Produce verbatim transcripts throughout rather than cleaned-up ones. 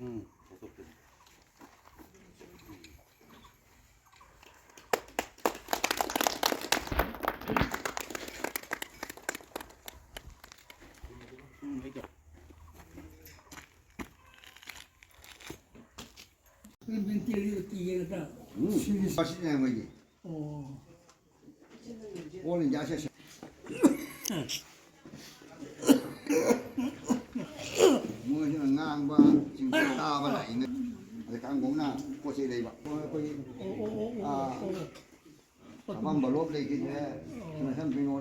ꯎꯝ꯫ ꯎꯝ꯫ ꯃꯁꯤꯅꯦ ꯃꯣꯏꯒꯤ꯫ ꯑꯣ꯫ All India ꯁꯦ ꯁꯦ-, ꯃꯣꯏꯁꯤꯅ ꯉꯥꯡꯕ ꯆꯤꯡꯕ ꯇꯥꯕ ꯂꯥꯛꯏꯅꯦ꯫ ꯑꯗ ꯀꯥꯡꯕꯨꯅ ꯄꯣꯠ ꯆꯩ ꯂꯩꯕ꯫ ꯑꯩꯈꯣꯏꯒꯤ, ꯑꯣ, ꯑꯣ, ꯑꯣ, ꯑꯣ, ꯑꯥ, ꯑꯣ꯫ ꯑꯄꯥꯝꯕ ꯂꯣꯞ ꯂꯩꯈꯤꯗ꯭ꯔꯦ꯫ ꯑꯣ꯫ ꯁꯨꯃꯥꯏꯅ ꯁꯨꯝ ꯄꯤꯉꯣ꯫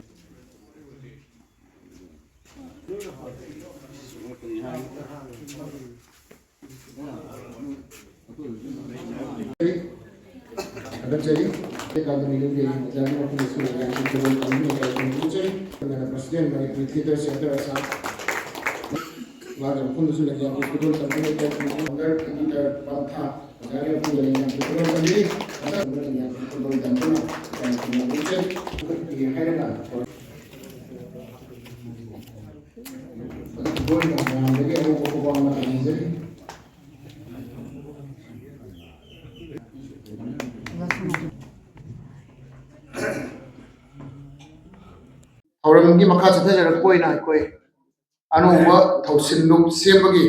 ꯊꯥꯒꯠꯆꯔꯤ꯫ ꯑꯣꯖꯥꯒꯤ ꯃꯐꯝꯗꯁꯨ ꯂꯩꯉꯥꯛꯀꯤ ꯈꯨꯗꯣꯜ ꯇꯝꯕꯤꯕ ꯐꯣꯡꯗꯣꯛꯆꯔꯤ꯫ ꯑꯗꯨꯒ President Manipuri Theatre Center Assam, ꯃꯥꯒꯤ ꯃꯐꯝꯗꯁꯨ ꯂꯩꯉꯥꯛꯀꯤ ꯈꯨꯗꯣꯜ ꯇꯝꯕꯤꯕ Founder Editor ꯄꯟꯊꯥ, ꯑꯣꯖꯥꯒꯤ ꯃꯐꯝꯗ ꯂꯩꯉꯥꯛꯀꯤ ꯈꯨꯗꯣꯜ ꯇꯝꯕꯤ, ꯃꯊꯪꯗ ꯂꯩꯉꯥꯛꯀꯤ ꯈꯨꯗꯣꯜ ꯇꯝꯗꯨꯅ ꯃꯌꯥꯝꯒꯤ ꯃꯐꯝꯗ ꯍꯥꯏꯔꯒ ꯃꯌꯥꯝꯗꯒꯤ ꯑꯍꯧꯕ ꯈꯨꯕꯥꯛ ꯑꯃ ꯊꯥꯅꯤꯡꯖꯔꯤ꯫ ꯊꯧꯔꯝꯒꯤ ꯃꯈꯥ ꯆꯠꯊꯖꯔꯛꯄ ꯑꯣꯏꯅ ꯑꯩꯈꯣꯏ ꯑꯅꯧꯕ ꯊꯧꯁꯤꯜ ꯂꯨꯞ ꯁꯦꯝꯕꯒꯤ,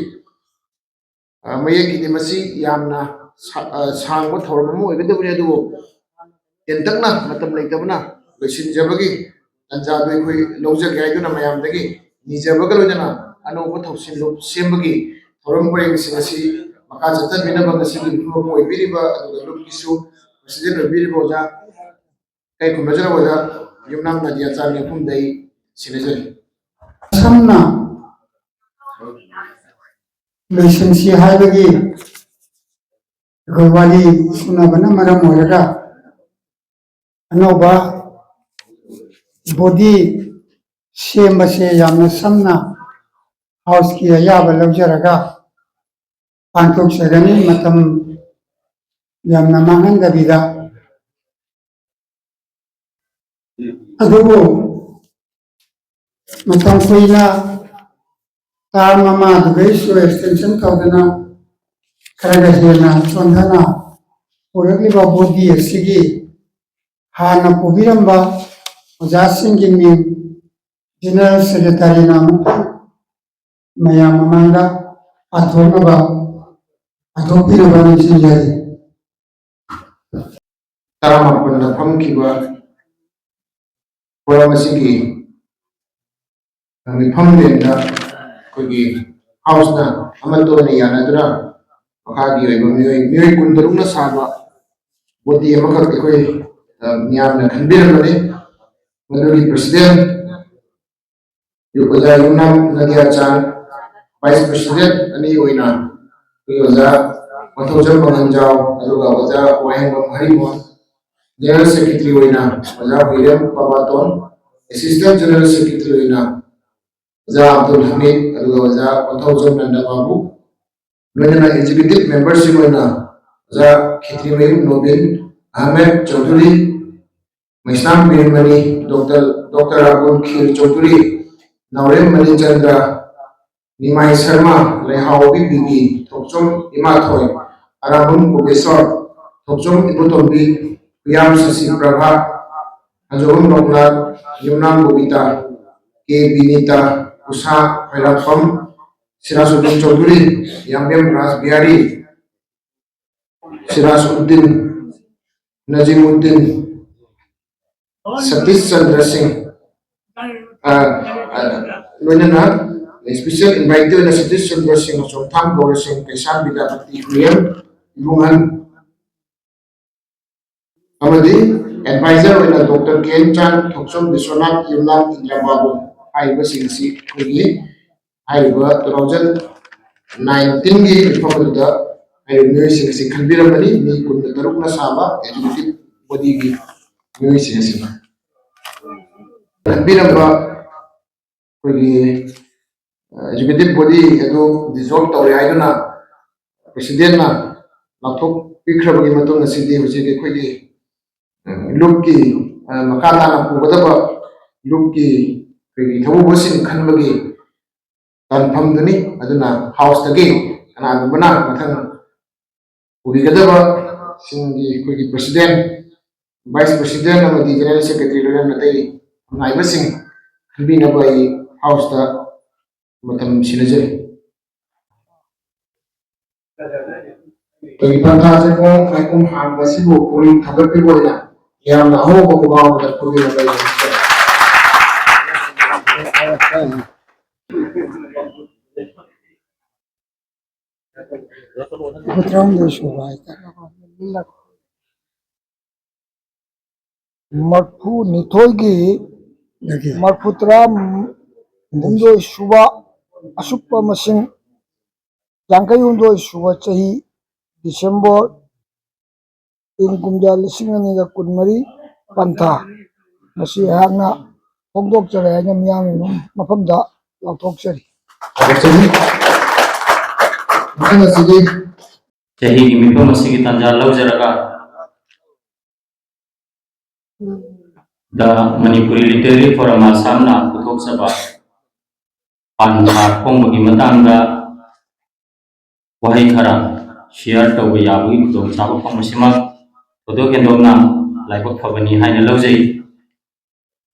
ꯑ, ꯃꯌꯦꯛꯀꯤꯗꯤ ꯃꯁꯤ ꯌꯥꯝꯅ ꯁꯥ-, ꯑ, ꯁꯥꯡꯕ ꯊꯧꯔꯝ ꯑꯃ ꯑꯣꯏꯒꯗꯕꯅꯤ, ꯑꯗꯨꯕꯨ ꯇꯦꯟꯇꯛꯅ ꯃꯇꯝ ꯂꯩꯇꯕꯅ ꯂꯣꯏꯁꯤꯟꯖꯕꯒꯤ ꯇꯥꯟꯖꯥꯗꯨ ꯑꯩꯈꯣꯏ ꯂꯧꯖꯒꯦ ꯍꯥꯏꯗꯨꯅ ꯃꯌꯥꯝꯗꯒꯤ ꯅꯤꯖꯕꯒ ꯂꯣꯏꯅꯅ ꯑꯅꯧꯕ ꯊꯧꯁꯤꯜ ꯂꯨꯞ ꯁꯦꯝꯕꯒꯤ ꯊꯧꯔꯝ ꯄꯔꯦꯡꯁꯤꯡ ꯑꯁꯤ ꯃꯈꯥ ꯆꯠꯊꯕꯤꯅꯕ ꯉꯁꯤꯒꯤ ꯃꯤꯐꯝ ꯑꯃ ꯑꯣꯏꯕꯤꯔꯤꯕ ꯑꯗꯨꯒ ꯂꯨꯞꯀꯤꯁꯨ President ꯑꯣꯏꯕꯤꯔꯤꯕ ꯑꯣꯖꯥ ꯀꯩ ꯈꯨꯝꯕꯖꯔ ꯑꯣꯖꯥ ꯌꯨꯝꯅꯥꯝ ꯅꯥꯗꯤꯌꯥ ꯆꯥ ꯃꯤꯐꯝꯗ ꯑꯩ ꯁꯤꯟꯅꯖꯔꯤ꯫ ꯁꯝꯅ ꯂꯣꯏꯁꯤꯟꯁꯤ ꯍꯥꯏꯕꯒꯤ ꯑꯩꯈꯣꯏ ꯋꯥꯔꯤ ꯁꯨꯅꯕꯅ ꯃꯔꯝ ꯑꯣꯏꯔꯒ ꯑꯅꯧꯕ body ꯁꯦꯝꯕꯁꯦ ꯌꯥꯝꯅ ꯁꯝꯅ Houseꯀꯤ ꯑꯌꯥꯕ ꯂꯧꯖꯔꯒ ꯄꯥꯡꯊꯣꯛꯆꯒꯅꯤ꯫ ꯃꯇꯝ ꯌꯥꯝꯅ ꯃꯥꯡꯍꯟꯗꯕꯤꯗ꯫ ꯑꯗꯨꯕꯨ ꯃꯇꯝ ꯀꯨꯏꯅ ꯇꯥꯔꯝ ꯑꯃ ꯑꯗꯨꯗꯩꯁꯨ ꯑꯦꯛꯁꯇꯦꯟꯁꯟ ꯇꯧꯗꯨꯅ ꯈꯔꯒ ꯍꯦꯟꯅ ꯆꯣꯟꯊꯅ ꯄꯨꯔꯛꯂꯤꯕ ꯕꯣꯗꯤ ꯑꯁꯤꯒꯤ ꯍꯥꯟꯅ ꯄꯨꯕꯤꯔꯝꯕ ꯑꯣꯖꯥꯁꯤꯡꯒꯤ ꯃꯤꯡ ꯖꯦꯅꯔꯦꯜ ꯁꯦꯀ꯭ꯔꯦꯇꯔꯤꯅ ꯑꯃꯨꯛꯇꯪ ꯃꯌꯥꯝ ꯃꯃꯥꯡꯗ ꯄꯥꯊꯣꯛꯅꯕ ꯄꯥꯊꯣꯛꯄꯤꯅꯕ ꯅꯤꯡꯁꯤꯡꯖꯔꯤ꯫ ꯇꯔꯥꯃꯥꯄꯟꯗ ꯐꯝꯈꯤꯕ ꯐꯣꯔꯝ ꯑꯁꯤꯒꯤ ꯃꯤꯐꯝ ꯂꯦꯟꯗ ꯑꯩꯈꯣꯏꯒꯤ ꯍꯥꯎꯁꯅ ꯑꯃꯠꯇ ꯑꯣꯏꯅ ꯌꯥꯅꯗꯨꯅ ꯃꯈꯥꯒꯤ ꯑꯣꯏꯕ ꯃꯤꯑꯣꯏ ꯃꯤꯑꯣꯏ ꯀꯨꯟꯇꯔꯨꯛꯅ ꯁꯥꯕ ꯕꯣꯗꯤ ꯑꯃꯈꯛ ꯑꯩꯈꯣꯏ, ꯑ, ꯃꯤꯌꯥꯝꯅ ꯈꯟꯕꯤꯔꯝꯕꯅꯤ꯫ ꯃꯗꯨꯒꯤ ꯄ꯭ꯔꯁꯤꯗꯦꯟ ꯑꯣꯖꯥ ꯌꯨꯝꯅꯥꯝ ꯅꯗꯤꯌꯥꯆꯥꯟ, ꯚꯥꯏꯁ ꯄ꯭ꯔꯁꯤꯗꯦꯟ ꯑꯅꯤ ꯑꯣꯏꯅ ꯑꯩꯈꯣꯏ ꯑꯣꯖꯥ ꯋꯥꯊꯧꯖꯝ ꯃꯉꯥꯟꯖꯥꯎ, ꯑꯗꯨꯒ ꯑꯣꯖꯥ ꯋꯥꯍꯦꯡꯕꯝ ꯍꯔꯤꯃꯣꯍꯟ, ꯖꯦꯅꯔꯦꯜ ꯁꯦꯀ꯭ꯔꯦꯇꯔꯤ ꯑꯣꯏꯅ ꯑꯣꯖꯥ ꯋꯤꯂꯤꯌꯝ ꯄꯥꯕꯥꯇꯣꯟ, ꯑꯦꯁꯤꯁꯇꯦꯟ ꯖꯦꯅꯔꯦꯜ ꯁꯦꯀ꯭ꯔꯦꯇꯔꯤ ꯑꯣꯏꯅ ꯑꯣꯖꯥ ꯑꯕꯗꯨꯜ ꯍꯃꯤꯗ, ꯑꯗꯨꯒ ꯑꯣꯖꯥ ꯋꯥꯊꯧꯖꯝ ꯅꯟꯗ ꯕꯥꯕꯨ, ꯂꯣꯏꯅꯅ ꯑꯦꯛꯖꯤꯀ꯭ꯌꯨꯇꯤꯚ ꯃꯦꯝꯕꯔꯁꯤꯡ ꯑꯣꯏꯅ ꯑꯣꯖꯥ ꯈꯦꯇ꯭ꯔꯤꯃꯌꯨꯝ ꯅꯣꯕꯤꯟ ꯑꯍꯃꯦꯗ ꯆꯧꯙꯨꯔꯤ, ꯃꯩꯁꯅꯥꯝ ꯕꯤꯔꯃꯅꯤ, ꯗꯣꯛꯇꯔ, ꯗꯣꯛꯇꯔ ꯔꯥꯍꯨꯜ ꯈꯤꯔ ꯆꯧꯙꯨꯔꯤ, ꯅꯥꯎꯔꯦꯝ ꯃꯅꯤꯆꯟꯗ꯭ꯔ, ꯅꯤꯃꯥꯏ ꯁꯔꯃ, ꯂꯩꯍꯥꯎ ꯑꯣꯕꯤꯕꯤꯒꯤ ꯊꯣꯛꯆꯣꯝ ꯏꯃꯥꯊꯣꯏ, ꯑꯔꯥꯕꯨꯝ ꯀꯨꯕꯦꯁꯣꯔ, ꯊꯣꯛꯆꯣꯝ ꯏꯕꯣꯇꯣꯝꯕꯤ, ꯈꯨꯌꯥꯝ ꯁꯁꯤ ꯄ꯭ꯔꯚꯥ, ꯍꯟꯖꯣꯝ ꯂꯣꯛꯅꯥꯊ, ꯌꯨꯝꯅꯥꯝ ꯕꯣꯕꯤꯇꯥ, ꯀꯦ ꯕꯤꯅꯤꯇꯥ, ꯎꯁꯥ ꯈ꯭ꯋꯥꯏꯔꯥꯛꯄꯝ, ꯁꯤꯔꯥꯖꯨꯗꯤꯟ ꯆꯧꯙꯨꯔꯤ, ꯌꯥꯝꯕꯦꯝ ꯔꯥꯖ ꯕꯤꯍꯥꯔꯤ, ꯁꯤꯔꯥꯖ ꯎꯗꯤꯟ, ꯅꯖꯤꯃ ꯎꯗꯤꯟ, ꯁꯇꯤꯁ ꯆꯟꯗ꯭ꯔ ꯁꯤꯡ, ꯑ, ꯑ, ꯂꯣꯏꯅꯅ ꯏꯁꯄꯤꯁꯦꯜ ꯏꯟꯚꯥꯏꯇꯤ ꯑꯣꯏꯅ ꯁꯇꯤꯁ ꯆꯟꯗ꯭ꯔ ꯁꯤꯡ, ꯆꯣꯡꯊꯥꯝ ꯒꯧꯔ ꯁꯤꯡ, ꯀꯩꯁꯥꯝ ꯕꯤꯗ꯭ꯌꯥꯄꯇꯤ ꯈꯨꯔꯦꯝ, ꯏꯕꯨꯡꯍꯟ ꯑꯃꯗꯤ ꯑꯦꯗꯚꯥꯏꯖꯔ ꯑꯣꯏꯅ ꯗꯣꯛꯇꯔ ꯀꯦ ꯑꯦꯟ ꯆꯥꯟ, ꯊꯣꯛꯆꯣꯝ ꯕꯤꯁ꯭ꯋꯅꯥꯊ, ꯌꯨꯝꯅꯥꯝ ꯏꯟꯗ꯭ꯔ ꯕꯥꯕꯨ ꯍꯥꯏꯔꯤꯕꯁꯤꯡ ꯑꯁꯤ ꯑꯩꯈꯣꯏꯒꯤ ꯍꯥꯏꯔꯤꯕ two thousand nineteenꯒꯤ ꯃꯤꯐꯝ ꯑꯗꯨꯗ ꯍꯥꯏꯔꯤꯕ ꯃꯤꯑꯣꯏꯁꯤꯡ ꯑꯁꯤ ꯈꯟꯕꯤꯔꯝꯕꯅꯤ꯫ ꯃꯤ ꯀꯨꯟꯒ ꯇꯔꯨꯛꯅ ꯁꯥꯕ ꯑꯦꯛꯖꯤꯀ꯭ꯌꯨꯇꯤꯚ ꯕꯣꯗꯤꯒꯤ ꯃꯤꯑꯣꯏꯁꯤꯡ ꯑꯁꯤꯅ ꯈꯟꯕꯤꯔꯝꯕ ꯑꯩꯈꯣꯏꯒꯤ, ꯑ, ꯑꯦꯛꯖꯤꯀ꯭ꯌꯨꯇꯤꯚ ꯕꯣꯗꯤ ꯑꯗꯨ ꯗꯤꯖꯣꯜꯕ ꯇꯧꯔꯦ ꯍꯥꯏꯗꯨꯅ ꯄ꯭ꯔꯁꯤꯗꯦꯟꯅ ꯂꯥꯎꯊꯣꯛꯄꯤꯈ꯭ꯔꯕꯒꯤ ꯃꯇꯨꯡ ꯑꯁꯤꯗꯤ ꯍꯧꯖꯤꯛ ꯑꯩꯈꯣꯏꯒꯤ, ꯑ, ꯂꯨꯞꯀꯤ, ꯑ, ꯃꯈꯥ ꯇꯥꯅ ꯄꯨꯒꯗꯕ ꯂꯨꯞꯀꯤ ꯑꯩꯈꯣꯏꯒꯤ ꯊꯧꯑꯣꯡꯁꯤꯡ ꯈꯟꯕꯒꯤ ꯇꯥꯟꯐꯝꯗꯨꯅꯤ꯫ ꯑꯗꯨꯅ ꯍꯥꯎꯁꯇꯒꯤ ꯀꯅꯥꯒꯨꯝꯕꯅ ꯃꯊꯪ ꯄꯨꯕꯤꯒꯗꯕ ꯁꯤꯡꯒꯤ ꯑꯩꯈꯣꯏꯒꯤ ꯄ꯭ꯔꯁꯤꯗꯦꯟ, ꯚꯥꯏꯁ ꯄ꯭ꯔꯁꯤꯗꯦꯟ ꯑꯃꯗꯤ ꯖꯦꯅꯔꯦꯜ ꯁꯦꯀ꯭ꯔꯦꯇꯔꯤ ꯂꯣꯏꯅꯅ ꯑꯇꯩ ꯉꯥꯏꯕꯁꯤꯡ ꯈꯟꯕꯤꯅꯕ ꯑꯩ ꯍꯥꯎꯁꯇ ꯃꯇꯝ ꯁꯤꯟꯅꯖꯔꯤ꯫ ꯑꯩꯈꯣꯏꯒꯤ ꯄꯟꯊꯥ ꯆꯦꯐꯣꯡ ꯂꯥꯏꯀꯣꯝ ꯍꯥꯡꯕ ꯑꯁꯤꯕꯨ ꯄꯨꯛꯅꯤꯡ ꯊꯧꯒꯠꯄꯤꯕ ꯑꯣꯏꯅ ꯌꯥꯝꯅ ꯑꯍꯧꯕ ꯈꯨꯕꯥꯛ ꯑꯃꯗ ꯈꯨꯗꯣꯜ ꯂꯩꯖꯔꯤ꯫ ꯃꯔꯤꯐꯨ ꯇꯔꯥꯍꯨꯝꯗꯣꯏ ꯁꯨꯕ ꯍꯥꯏꯇꯥꯔꯦ꯫ ꯃꯔꯤꯐꯨ ꯅꯤꯊꯣꯏꯒꯤ ꯃꯔꯤꯐꯨ ꯇꯔꯥ ꯍꯨꯝꯗꯣꯏ ꯁꯨꯕ ꯑꯁꯨꯞꯄ ꯃꯁꯤꯡ ꯌꯥꯡꯈꯩ ꯍꯨꯝꯗꯣꯏ ꯁꯨꯕ ꯆꯍꯤ ꯗꯤꯁꯦꯝꯕꯔ ꯏꯪ ꯀꯨꯝꯖꯥ ꯂꯤꯁꯤꯡ ꯑꯅꯤꯒ ꯀꯨꯟꯃꯔꯤ ꯄꯟꯊꯥ ꯃꯁꯤ ꯑꯩꯍꯥꯛꯅ ꯐꯣꯡꯗꯣꯛꯆꯔꯦ ꯍꯥꯏꯅ ꯃꯤꯌꯥꯝꯒꯤ ꯃꯐꯝꯗ ꯂꯥꯎꯊꯣꯛꯆꯔꯤ꯫ ꯊꯥꯒꯠꯆꯔꯤ꯫ ꯃꯊꯪ ꯑꯁꯤꯗꯤ ꯆꯍꯤꯒꯤ ꯃꯤꯐꯝ ꯑꯁꯤꯒꯤ ꯇꯥꯟꯖꯥ ꯂꯧꯖꯔꯒ The Manipuri Literary Forum ꯑꯁꯥꯝꯅ ꯄꯨꯊꯣꯛꯆꯕ ꯄꯥꯟ ꯀꯥꯔꯗ ꯐꯣꯡꯕꯒꯤ ꯃꯇꯥꯡꯗ ꯋꯥꯍꯩ ꯈꯔ ꯁꯤꯌꯥꯔ ꯇꯧꯕ ꯌꯥꯕꯒꯤ ꯈꯨꯗꯣꯡꯆꯥꯕ ꯐꯪꯕꯁꯤꯃꯛ ꯊꯣꯏꯗꯣꯛ ꯍꯦꯟꯗꯣꯛꯅ ꯂꯥꯏꯕꯛ ꯐꯕꯅꯤ ꯍꯥꯏꯅ ꯂꯧꯖꯩ꯫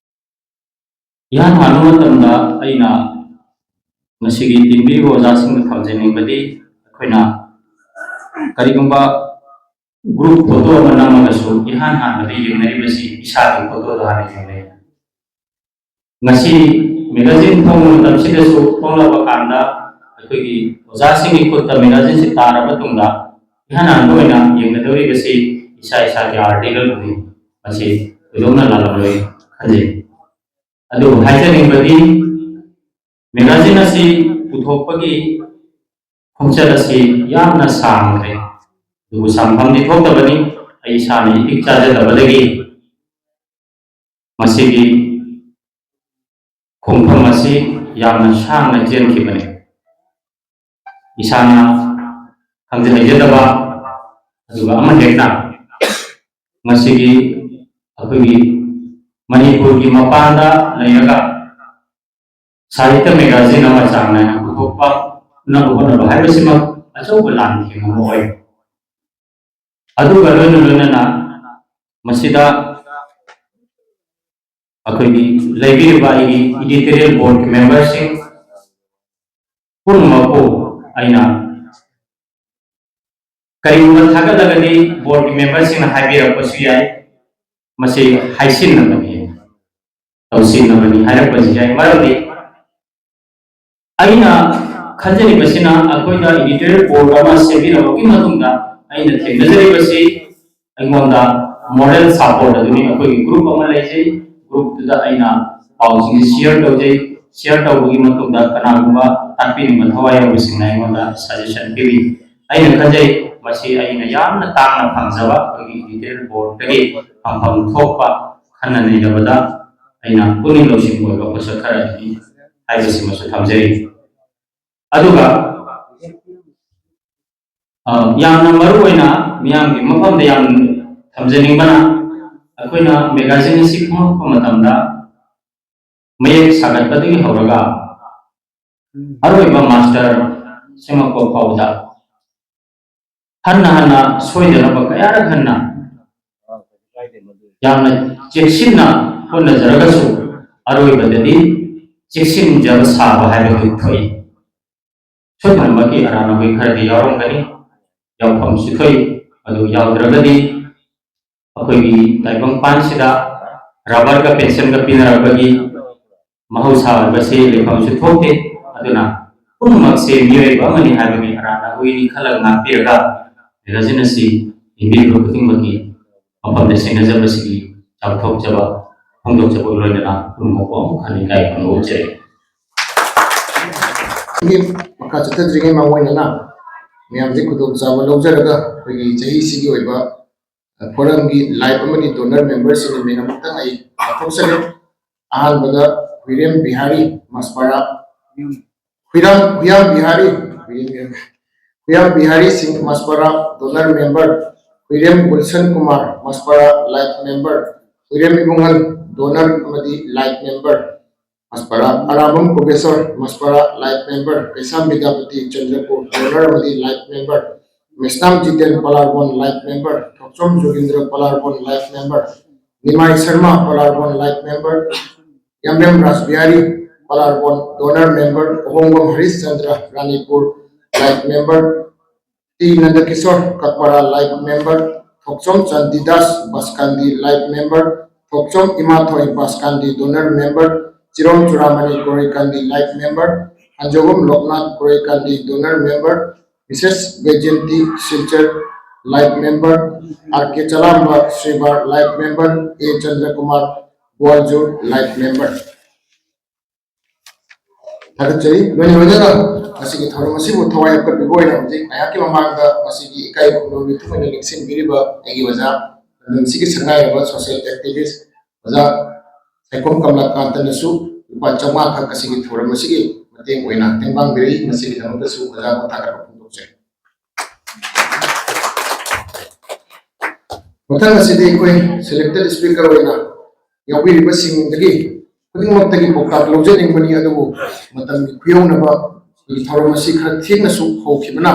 ꯏꯍꯥꯟ ꯍꯥꯟꯕ ꯃꯇꯝꯗ ꯑꯩꯅ ꯃꯁꯤꯒꯤ ꯇꯤꯟꯕꯤꯔꯤꯕ ꯑꯣꯖꯥꯁꯤꯡꯗ ꯊꯝꯖꯅꯤꯡꯕꯗꯤ, ꯑꯩꯈꯣꯏꯅ ꯀꯔꯤꯒꯨꯝꯕ ꯒ꯭ꯔꯨꯞ ꯐꯣꯇꯣ ꯑꯃ ꯅꯝꯃꯒꯁꯨ ꯏꯍꯥꯟ ꯍꯥꯟꯕꯗ ꯌꯦꯡꯅꯔꯤꯕꯁꯤ ꯏꯁꯥꯒꯤ ꯐꯣꯇꯣꯗ ꯍꯥꯟꯅ ꯌꯦꯡꯅꯩ꯫ ꯉꯁꯤ ꯃꯦꯒꯥꯖꯤꯟ ꯐꯣꯡꯕ ꯃꯇꯝꯁꯤꯗꯁꯨ ꯐꯣꯡꯂꯛꯄ ꯀꯥꯟꯗ ꯑꯩꯈꯣꯏꯒꯤ ꯑꯣꯖꯥꯁꯤꯡꯒꯤ ꯈꯨꯠꯇ ꯃꯦꯒꯥꯖꯤꯟꯁꯤ ꯇꯥꯔꯕ ꯃꯇꯨꯡꯗ ꯏꯍꯥꯟ ꯍꯥꯟꯕ ꯑꯣꯏꯅ ꯌꯦꯡꯒꯗꯧꯔꯤꯕꯁꯤ ꯏꯁꯥ ꯏꯁꯥꯒꯤ ꯑꯥꯔꯇꯤꯀꯜꯕꯨꯅꯤ꯫ ꯃꯁꯤ ꯊꯣꯏꯗꯣꯛꯅ ꯂꯥꯜꯂꯝꯂꯣꯏ ꯈꯟꯖꯩ꯫ ꯑꯗꯨꯕꯨ ꯍꯥꯏꯖꯅꯤꯡꯕꯗꯤ ꯃꯦꯒꯥꯖꯤꯟ ꯑꯁꯤ ꯄꯨꯊꯣꯛꯄꯒꯤ ꯈꯣꯡꯆꯠ ꯑꯁꯤ ꯌꯥꯝꯅ ꯁꯥꯡꯈ꯭ꯔꯦ꯫ ꯑꯗꯨꯕꯨ ꯁꯥꯡꯐꯝꯗꯤ ꯊꯣꯛꯇꯕꯅꯤ꯫ ꯑꯩ ꯏꯁꯥꯅ ꯏꯇꯤꯛ ꯆꯥꯖꯗꯕꯗꯒꯤ ꯃꯁꯤꯒꯤ ꯈꯣꯡꯐꯝ ꯑꯁꯤ ꯌꯥꯝꯅ ꯁꯥꯡꯅ ꯆꯦꯟꯈꯤꯕꯅꯤ꯫ ꯏꯁꯥꯅ ꯈꯪꯖ ꯍꯩꯖꯗꯕ ꯑꯗꯨꯒ ꯑꯃ ꯍꯦꯛꯇ ꯃꯁꯤꯒꯤ ꯑꯩꯈꯣꯏꯒꯤ ꯃꯅꯤꯄꯨꯔꯒꯤ ꯃꯄꯥꯟꯗ ꯂꯩꯔꯒ ꯁꯥꯍꯤꯇ꯭ꯌ ꯃꯦꯒꯥꯖꯤꯟ ꯑꯃ ꯆꯥꯡ ꯅꯥꯏꯅ ꯄꯨꯊꯣꯛꯄ ꯅꯕ ꯍꯣꯠꯅꯕ ꯍꯥꯏꯕꯁꯤꯃꯛ ꯑꯆꯧꯕ ꯂꯥꯟꯊꯦꯡ ꯑꯃ ꯑꯣꯏ꯫ ꯑꯗꯨꯒ ꯂꯣꯏꯅ ꯂꯣꯏꯅꯅ ꯃꯁꯤꯗ ꯑꯩꯈꯣꯏꯒꯤ ꯂꯩꯕꯤꯔꯤꯕ ꯑꯩꯒꯤ editorial boardꯀꯤ memberꯁꯤꯡ ꯄꯨꯝꯅꯃꯛꯄꯨ ꯑꯩꯅ ꯀꯔꯤꯒꯨꯝꯕ ꯊꯥꯒꯠꯂꯒꯗꯤ boardꯀꯤ memberꯁꯤꯡꯅ ꯍꯥꯏꯕꯤꯔꯛꯄꯁꯨ ꯌꯥꯏ, ꯃꯁꯤ ꯍꯥꯏꯁꯤꯟꯅꯕꯅꯤ, ꯇꯧꯁꯤꯟꯅꯕꯅꯤ ꯍꯥꯏꯔꯛꯄꯁꯨ ꯌꯥꯏ꯫ ꯃꯔꯝꯗꯤ ꯑꯩꯅ ꯈꯟꯖꯔꯤꯕꯁꯤꯅ ꯑꯩꯈꯣꯏꯗ editorial board ꯑꯃ ꯁꯦꯝꯕꯤꯔꯕꯒꯤ ꯃꯇꯨꯡꯗ ꯑꯩꯅ ꯊꯦꯡꯅꯖꯔꯤꯕꯁꯤ ꯑꯩꯉꯣꯟꯗ moral support ꯑꯗꯨꯅꯤ꯫ ꯑꯩꯈꯣꯏꯒꯤ group ꯑꯃ ꯂꯩꯖꯩ, groupꯇꯨꯗ ꯑꯩꯅ ꯄꯥꯎꯁꯤꯡꯁꯤ share ꯇꯧꯖꯩ꯫ Share ꯇꯧꯕꯒꯤ ꯃꯇꯨꯡꯗ ꯀꯅꯥꯒꯨꯝꯕ ꯇꯥꯛꯄꯤꯅꯤꯡꯕ ꯊꯋꯥꯏ ꯌꯥꯎꯕꯁꯤꯡꯅ ꯑꯩꯉꯣꯟꯗ suggestion ꯄꯤꯕꯤ꯫ ꯑꯩꯅ ꯈꯟꯖꯩ ꯃꯁꯤ ꯑꯩꯅ ꯌꯥꯝꯅ ꯇꯥꯡꯅ ꯐꯪꯖꯕ ꯑꯩꯈꯣꯏꯒꯤ editorial boardꯇꯒꯤ ꯐꯪꯐꯝ ꯊꯣꯛꯄ ꯈꯟꯅ ꯅꯩꯅꯕꯗ ꯑꯩꯅ ꯄꯨꯛꯅꯤꯡ ꯂꯧꯁꯤꯡ ꯑꯣꯏꯕ ꯄꯣꯠꯁꯛ ꯈꯔ ꯑꯗꯨꯅꯤ ꯍꯥꯏꯕꯁꯤꯃꯁꯨ ꯊꯝꯖꯔꯤ꯫ ꯑꯗꯨꯒ ꯑ, ꯌꯥꯝꯅ ꯃꯔꯨ ꯑꯣꯏꯅ ꯃꯤꯌꯥꯝꯒꯤ ꯃꯐꯝꯗ ꯌꯥꯝ ꯊꯝꯖꯅꯤꯡꯕꯅ ꯑꯩꯈꯣꯏꯅ magazine ꯑꯁꯤ ꯐꯣꯡꯂꯛꯄ ꯃꯇꯝꯗ ꯃꯌꯦꯛ ꯁꯥꯒꯠꯄꯗꯒꯤ ꯍꯧꯔꯒ ꯑꯔꯣꯏꯕ master ꯁꯦꯝꯃꯛꯄ ꯐꯥꯎꯕꯗ ꯍꯟꯅ ꯍꯟꯅ ꯁꯣꯏꯗꯅꯕ ꯀꯌꯥꯔꯛ ꯍꯟꯅ ꯌꯥꯝꯅ ꯆꯦꯛꯁꯤꯟꯅ ꯍꯣꯠꯅꯖꯔꯒꯁꯨ ꯑꯔꯣꯏꯕꯗꯗꯤ ꯆꯦꯛꯁꯤꯟꯖꯕ ꯁꯥꯕ ꯍꯥꯏꯕꯗꯨ ꯊꯣꯛꯏ꯫ ꯁꯣꯏꯗꯅꯃꯛꯀꯤ ꯑꯔꯥꯟꯕ ꯍꯨꯏ ꯈꯔꯗꯤ ꯌꯥꯎꯔꯝꯒꯅꯤ, ꯌꯥꯎꯐꯝꯁꯨ ꯊꯣꯛꯏ꯫ ꯑꯗꯨ ꯌꯥꯎꯗ꯭ꯔꯒꯗꯤ ꯑꯩꯈꯣꯏꯒꯤ ꯇꯥꯏꯕꯪꯄꯥꯟꯁꯤꯗ rubberꯒ pencilꯒ ꯄꯤꯅꯔꯛꯄꯒꯤ ꯃꯍꯧꯁꯥ ꯑꯣꯏꯕꯁꯤ ꯂꯩꯐꯝꯁꯨ ꯊꯣꯛꯇꯦ꯫ ꯑꯗꯨꯅ ꯄꯨꯝꯅꯃꯛꯁꯦ ꯃꯤꯑꯣꯏꯕ ꯑꯃꯅꯤ ꯍꯥꯏꯕꯒꯤ ꯑꯔꯥꯟꯕ ꯍꯨꯏꯅꯤ ꯈꯜꯂꯒ ꯉꯥꯛꯄꯤꯔꯒ magazine ꯑꯁꯤ ꯌꯦꯡꯕꯤꯔꯤꯕ ꯈꯨꯗꯤꯡꯃꯛꯀꯤ ꯃꯐꯝꯗ ꯁꯦꯟꯅꯖꯕꯁꯤꯒꯤ ꯆꯥꯎꯊꯣꯛꯆꯕ ꯐꯣꯡꯗꯣꯛꯆꯕꯒ ꯂꯣꯏꯅꯅ ꯄꯨꯝꯅꯃꯛꯄꯨ ꯑꯃꯨꯛ ꯍꯟꯅ ꯏꯀꯥꯏ ꯈꯨꯝꯅꯕ ꯎꯠꯆꯔꯤ꯫ ꯁꯤꯒꯤ ꯃꯈꯥ ꯆꯠꯊꯗ꯭ꯔꯤꯉꯩ ꯃꯥꯡꯑꯣꯏꯅꯅ ꯃꯌꯥꯝꯁꯦ ꯈꯨꯗꯣꯡꯆꯥꯕ ꯂꯧꯖꯔꯒ ꯑꯩꯈꯣꯏꯒꯤ ꯆꯍꯤꯁꯤꯒꯤ ꯑꯣꯏꯕ forumꯒꯤ live ꯑꯃꯗꯤ donor memberꯁꯤꯡꯒꯤ ꯃꯤꯡ ꯑꯃꯨꯛꯇꯪ ꯑꯩ ꯂꯥꯎꯊꯣꯛꯆꯒꯦ꯫ ꯑꯍꯥꯟꯕꯗ ꯍꯨꯏꯔꯦꯝ ꯕꯤꯍꯥꯔꯤ ꯃꯁꯄꯔꯥ, ꯍꯨꯏꯔꯥꯝ, ꯍꯨꯏꯌꯥꯝ ꯕꯤꯍꯥꯔꯤ, ꯍꯨꯏꯔꯦꯝ, ꯍꯨꯏꯌꯥꯝ ꯕꯤꯍꯥꯔꯤ ꯁꯤꯡ ꯃꯁꯄꯔꯥ, donor member, ꯍꯨꯏꯔꯦꯝ ꯒꯨꯜꯁꯟ ꯀꯨꯃꯥꯔ ꯃꯁꯄꯔꯥ, live member, ꯍꯨꯏꯔꯦꯝ ꯏꯕꯨꯡꯉꯟ, donor ꯑꯃꯗꯤ live member, ꯃꯁꯄꯔꯥ ꯑꯔꯥꯕꯝ ꯀꯣꯒꯦꯁꯣꯔ ꯃꯁꯄꯔꯥ, life member, Keisham Bidyapati Chandrapur, donor ꯑꯃꯗꯤ life member, Mesnam Jiten Palarbon, life member, Thokchom Jogindra Palarbon, life member, Nimai Sharma Palarbon, life member, Yambem Rashbihari Palarbon, donor member, Ahongbam Harish Chandra Ranipur, life member, T Nandakishore ꯀꯛꯄꯔꯥ, life member, Thokchom Chandidas Baskandi, life member, Thokchom ꯏꯃꯥꯊꯣꯏ ꯕꯥꯁꯀꯥꯟꯗꯤ, donor member, Chirom Churamani Koreikandi, life member, Hanjaobam Loknath Koreikandi, donor member, Mrs Beijenti Silchar, life member, R K Chalamba Sribar, life member, A Chandrakumar Gowaljur, life member꯫ ꯊꯥꯒꯠꯆꯔꯤ꯫ ꯂꯣꯏꯅ ꯂꯣꯏꯅꯅ ꯉꯁꯤꯒꯤ ꯊꯧꯔꯝ ꯑꯁꯤꯕꯨ ꯊꯋꯥꯏ ꯍꯥꯞꯀꯠꯄꯤꯕ ꯑꯣꯏꯅ ꯍꯧꯖꯤꯛ ꯉꯥꯏꯍꯥꯛꯀꯤ ꯃꯃꯥꯡꯗ ꯃꯁꯤꯒꯤ ꯏꯀꯥꯏ ꯈꯨꯝꯅꯕꯒꯤ ꯊꯣꯏꯅ ꯅꯤꯡꯁꯤꯡꯕꯤꯔꯤꯕ ꯑꯩꯒꯤ ꯑꯣꯖꯥ, ꯂꯝꯗꯝꯁꯤꯒꯤ ꯁꯛꯅꯥꯏꯔꯕ social activist ꯑꯣꯖꯥ ꯁꯥꯏꯈꯣꯝ ꯀꯃꯂꯥꯀꯥꯟꯇꯅꯁꯨ ꯂꯨꯄꯥ ꯆꯥꯝꯃꯉꯥ ꯈꯛ ꯉꯁꯤꯒꯤ ꯊꯧꯔꯝ ꯑꯁꯤꯒꯤ ꯃꯇꯦꯡ ꯑꯣꯏꯅ ꯇꯦꯡꯕꯥꯡꯕꯤꯔꯛꯏ꯫ ꯃꯁꯤꯒꯤꯗꯃꯛꯇꯁꯨ ꯑꯣꯖꯥꯕꯨ ꯊꯥꯒꯠꯄ ꯐꯣꯡꯗꯣꯛꯆꯔꯤ꯫ ꯃꯊꯪ ꯑꯁꯤꯗꯤ ꯑꯩꯈꯣꯏ selected speaker ꯑꯣꯏꯅ ꯌꯥꯎꯕꯤꯔꯤꯕꯁꯤꯡꯗꯒꯤ ꯈꯨꯗꯤꯡꯃꯛꯇꯒꯤ ꯄꯥꯎꯇꯥꯛ ꯂꯧꯖꯅꯤꯡꯕꯅꯤ, ꯑꯗꯨꯕꯨ ꯃꯇꯝꯒꯤ ꯈꯨꯌꯧꯅꯕ ꯑꯩꯈꯣꯏꯒꯤ ꯊꯧꯔꯝ ꯑꯁꯤ ꯈꯔ ꯊꯦꯡꯅꯁꯨ ꯍꯧꯈꯤꯕꯅ,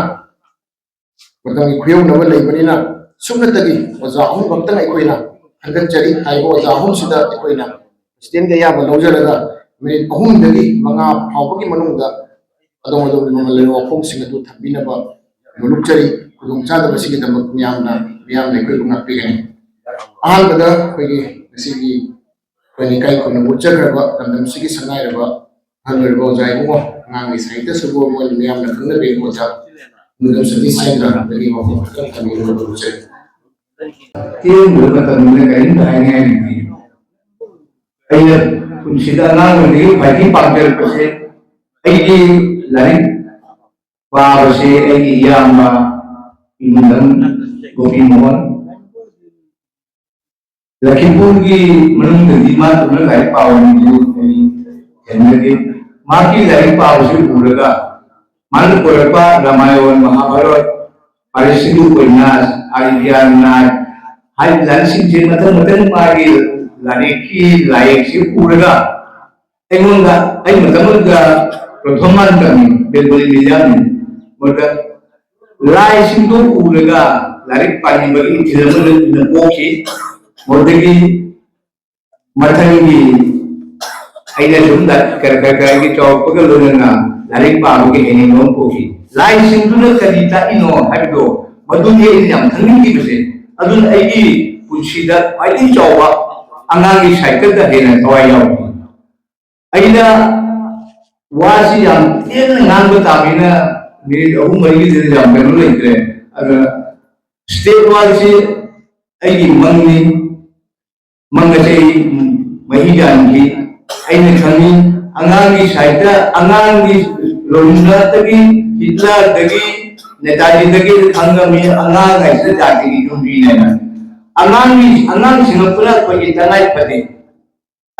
ꯃꯇꯝꯒꯤ ꯈꯨꯌꯧꯅꯕ ꯂꯩꯕꯅꯤꯅ ꯁꯨꯞꯅꯇꯒꯤ ꯑꯣꯖꯥ ꯑꯍꯨꯝ ꯈꯛꯇꯪ ꯑꯩꯈꯣꯏꯅ ꯈꯟꯒꯠꯆꯔꯤ꯫ ꯍꯥꯏꯔꯤꯕ ꯑꯣꯖꯥ ꯑꯍꯨꯝꯁꯤꯗ ꯑꯩꯈꯣꯏꯅ presidentꯒꯤ ꯑꯌꯥꯕ ꯂꯧꯖꯔꯒ minute ꯑꯍꯨꯝꯗꯒꯤ ꯃꯉꯥ ꯐꯥꯎꯕꯒꯤ ꯃꯅꯨꯡꯗ ꯑꯗꯣꯝ ꯑꯗꯣꯝꯒꯤ ꯃꯃꯜ ꯂꯩꯕ ꯋꯥꯐꯝꯁꯤꯡ ꯑꯗꯨ ꯊꯝꯕꯤꯅꯕ ꯅꯣꯂꯨꯛꯆꯔꯤ꯫ ꯈꯨꯗꯣꯡꯆꯥꯗꯕꯁꯤꯒꯤꯗꯃꯛ ꯃꯤꯌꯥꯝꯅ, ꯃꯤꯌꯥꯝꯅ ꯑꯩꯈꯣꯏꯕꯨ ꯉꯥꯛꯄꯤꯒꯅꯤ꯫ ꯑꯍꯥꯟꯕꯗ ꯑꯩꯈꯣꯏꯒꯤ ꯉꯁꯤꯒꯤ ꯑꯩꯈꯣꯏꯅ ꯏꯀꯥꯏ ꯈꯨꯝꯅꯕ ꯎꯠꯆꯈ꯭ꯔꯕ ꯂꯝꯗꯝꯁꯤꯒꯤ ꯁꯛꯅꯥꯏꯔꯕ ꯑꯍꯜ ꯑꯣꯏꯔꯕ ꯑꯣꯖꯥ ꯏꯕꯨꯡꯉꯣ, ꯑꯉꯥꯡꯒꯤ ꯁꯥꯍꯤꯇ꯭ꯌ ꯁꯨꯕ ꯑꯃ ꯑꯣꯏꯅ ꯃꯤꯌꯥꯝꯅ ꯈꯪꯅꯕꯤꯔꯤꯕ ꯑꯣꯖꯥ ꯃꯨꯗꯝ ꯁꯇꯤꯁ ꯆꯟꯗ꯭ꯔꯗꯒꯤ ꯋꯥꯐꯝ ꯈꯛꯇꯪ ꯊꯝꯕꯤꯅꯕ ꯅꯣꯂꯨꯛꯆꯔꯤ꯫ ꯇꯦꯟꯕ ꯃꯇꯝꯗ ꯀꯔꯤꯝꯇ ꯍꯥꯏꯅꯤꯡꯉꯥꯏ ꯂꯩꯇꯦ꯫ ꯑꯩꯅ ꯄꯨꯟꯁꯤꯗ ꯑꯉꯥꯡ ꯑꯣꯏꯔꯤꯉꯩꯒꯤ ꯈ꯭ꯋꯥꯏꯗꯒꯤ ꯄꯥꯝꯖꯔꯛꯄꯁꯦ ꯑꯩꯒꯤ ꯂꯥꯏꯔꯤꯛ ꯄꯥꯕꯁꯦ ꯑꯩꯒꯤ ꯏꯌꯥꯝꯕ ꯏꯕꯨꯡꯗꯪ ꯒꯣꯄꯤ ꯃꯣꯍꯟ꯫ ꯂꯈꯤꯄꯨꯔꯒꯤ ꯃꯅꯨꯡꯗꯗꯤ ꯃꯥ ꯇꯧꯅ ꯂꯥꯏꯔꯤꯛ ꯄꯥꯕ ꯃꯤꯗꯨ ꯑꯩ ꯊꯦꯡꯅꯗꯦ꯫ ꯃꯥꯒꯤ ꯂꯥꯏꯔꯤꯛ ꯄꯥꯕꯁꯤ ꯎꯔꯒ ꯃꯥꯅ ꯀꯣꯏꯔꯛꯄ ꯔꯥꯃꯥꯌꯟ, ꯃꯍꯥꯚꯥꯔꯠ, ꯄꯥꯔꯤꯁꯤꯗꯨ ꯎꯄꯟꯌꯥꯁ, ꯑꯥꯔꯤꯒ꯭ꯌꯥꯟ ꯅꯥꯏ ꯍꯥꯏꯔꯤꯕ ꯂꯥꯏꯔꯤꯛꯁꯤꯡꯁꯦ ꯃꯊꯪ ꯃꯊꯪ ꯃꯥꯒꯤ ꯂꯥꯏꯔꯤꯛꯀꯤ ꯂꯥꯏꯌꯦꯛꯁꯤ ꯎꯔꯒ ꯑꯩꯉꯣꯟꯗ, ꯑꯩ ꯃꯇꯝ ꯑꯗꯨꯗ ꯄ꯭ꯔꯊꯃ ꯇꯝꯃꯤ, ꯕꯦꯡꯒꯣꯂꯤ ꯃꯤꯗꯤꯌꯝꯅꯤ꯫ ꯃꯗꯨꯗ ꯂꯥꯏꯁꯤꯡꯗꯨ ꯎꯔꯒ ꯂꯥꯏꯔꯤꯛ ꯄꯥꯅꯤꯡꯕꯒꯤ ꯏꯊꯤꯜ ꯑꯃ ꯑꯩꯉꯣꯟꯗ ꯄꯣꯛꯈꯤ꯫ ꯃꯗꯨꯗꯒꯤ ꯃꯊꯪꯒꯤ ꯑꯩꯅ ꯁꯨꯝ ꯂꯥꯏ-, ꯈꯔ ꯈꯔ ꯈꯔꯒꯤ ꯆꯥꯎꯔꯛꯄꯒ ꯂꯣꯏꯅꯅ ꯂꯥꯏꯔꯤꯛ ꯄꯥꯕꯒꯤ ꯍꯩꯅꯤꯡꯕ ꯑꯃ ꯄꯣꯛꯈꯤ꯫ ꯂꯥꯏꯁꯤꯡꯗꯨꯅ ꯀꯔꯤ ꯇꯥꯛꯏꯅꯣ ꯍꯥꯏꯕꯗꯣ, ꯃꯗꯨꯅꯤ ꯑꯩꯅ ꯌꯥꯝ ꯈꯪꯅꯤꯡꯈꯤꯕꯁꯦ꯫ ꯑꯗꯨꯅ ꯑꯩꯒꯤ ꯄꯨꯟꯁꯤꯗ ꯈ꯭ꯋꯥꯏꯗꯒꯤ ꯆꯥꯎꯕ ꯑꯉꯥꯡꯒꯤ ꯁꯥꯍꯤꯇ꯭ꯌꯗ ꯍꯦꯟꯅ ꯊꯋꯥꯏ ꯌꯥꯎꯈꯤ꯫ ꯑꯩꯅ ꯋꯥꯁꯤ ꯌꯥꯝ ꯇꯦꯟꯅ ꯉꯥꯡꯕ ꯇꯥꯕꯅꯤꯅ, ꯃꯤꯅꯤꯠ ꯑꯍꯨꯝ ꯃꯔꯤꯒꯤꯗꯤ ꯌꯥꯝ ꯀꯩꯅꯣ ꯂꯩꯇ꯭ꯔꯦ꯫ ꯑꯗꯨꯅ ꯁ꯭ꯇꯦꯠ ꯋꯥꯔꯁꯤ ꯑꯩꯒꯤ ꯃꯪꯅꯤ꯫ ꯃꯪ ꯑꯁꯤ ꯑꯩ ꯃꯍꯤ ꯌꯥꯟꯈꯤ꯫ ꯑꯩꯅ ꯈꯪꯉꯤ, ꯑꯉꯥꯡꯒꯤ ꯁꯥꯍꯤꯇ꯭ꯌ, ꯑꯉꯥꯡꯒꯤ ꯔꯣꯍꯤꯟꯇꯣꯟꯗꯒꯤ, ꯍꯤꯠꯂꯔꯗꯒꯤ, ꯅꯦꯇꯥꯖꯤꯗꯒꯤ ꯈꯪꯉꯝꯃꯤ, ꯑꯉꯥꯡ ꯍꯥꯏꯁꯤꯅ ꯖꯥꯇꯤꯒꯤ ꯌꯨꯝꯕꯤꯅꯦꯅ꯫ ꯑꯉꯥꯡꯒꯤ, ꯑꯉꯥꯡ ꯁꯤꯡꯉꯛꯄꯅ ꯑꯩꯈꯣꯏꯒꯤ ꯇꯉꯥꯏ ꯐꯗꯦ꯫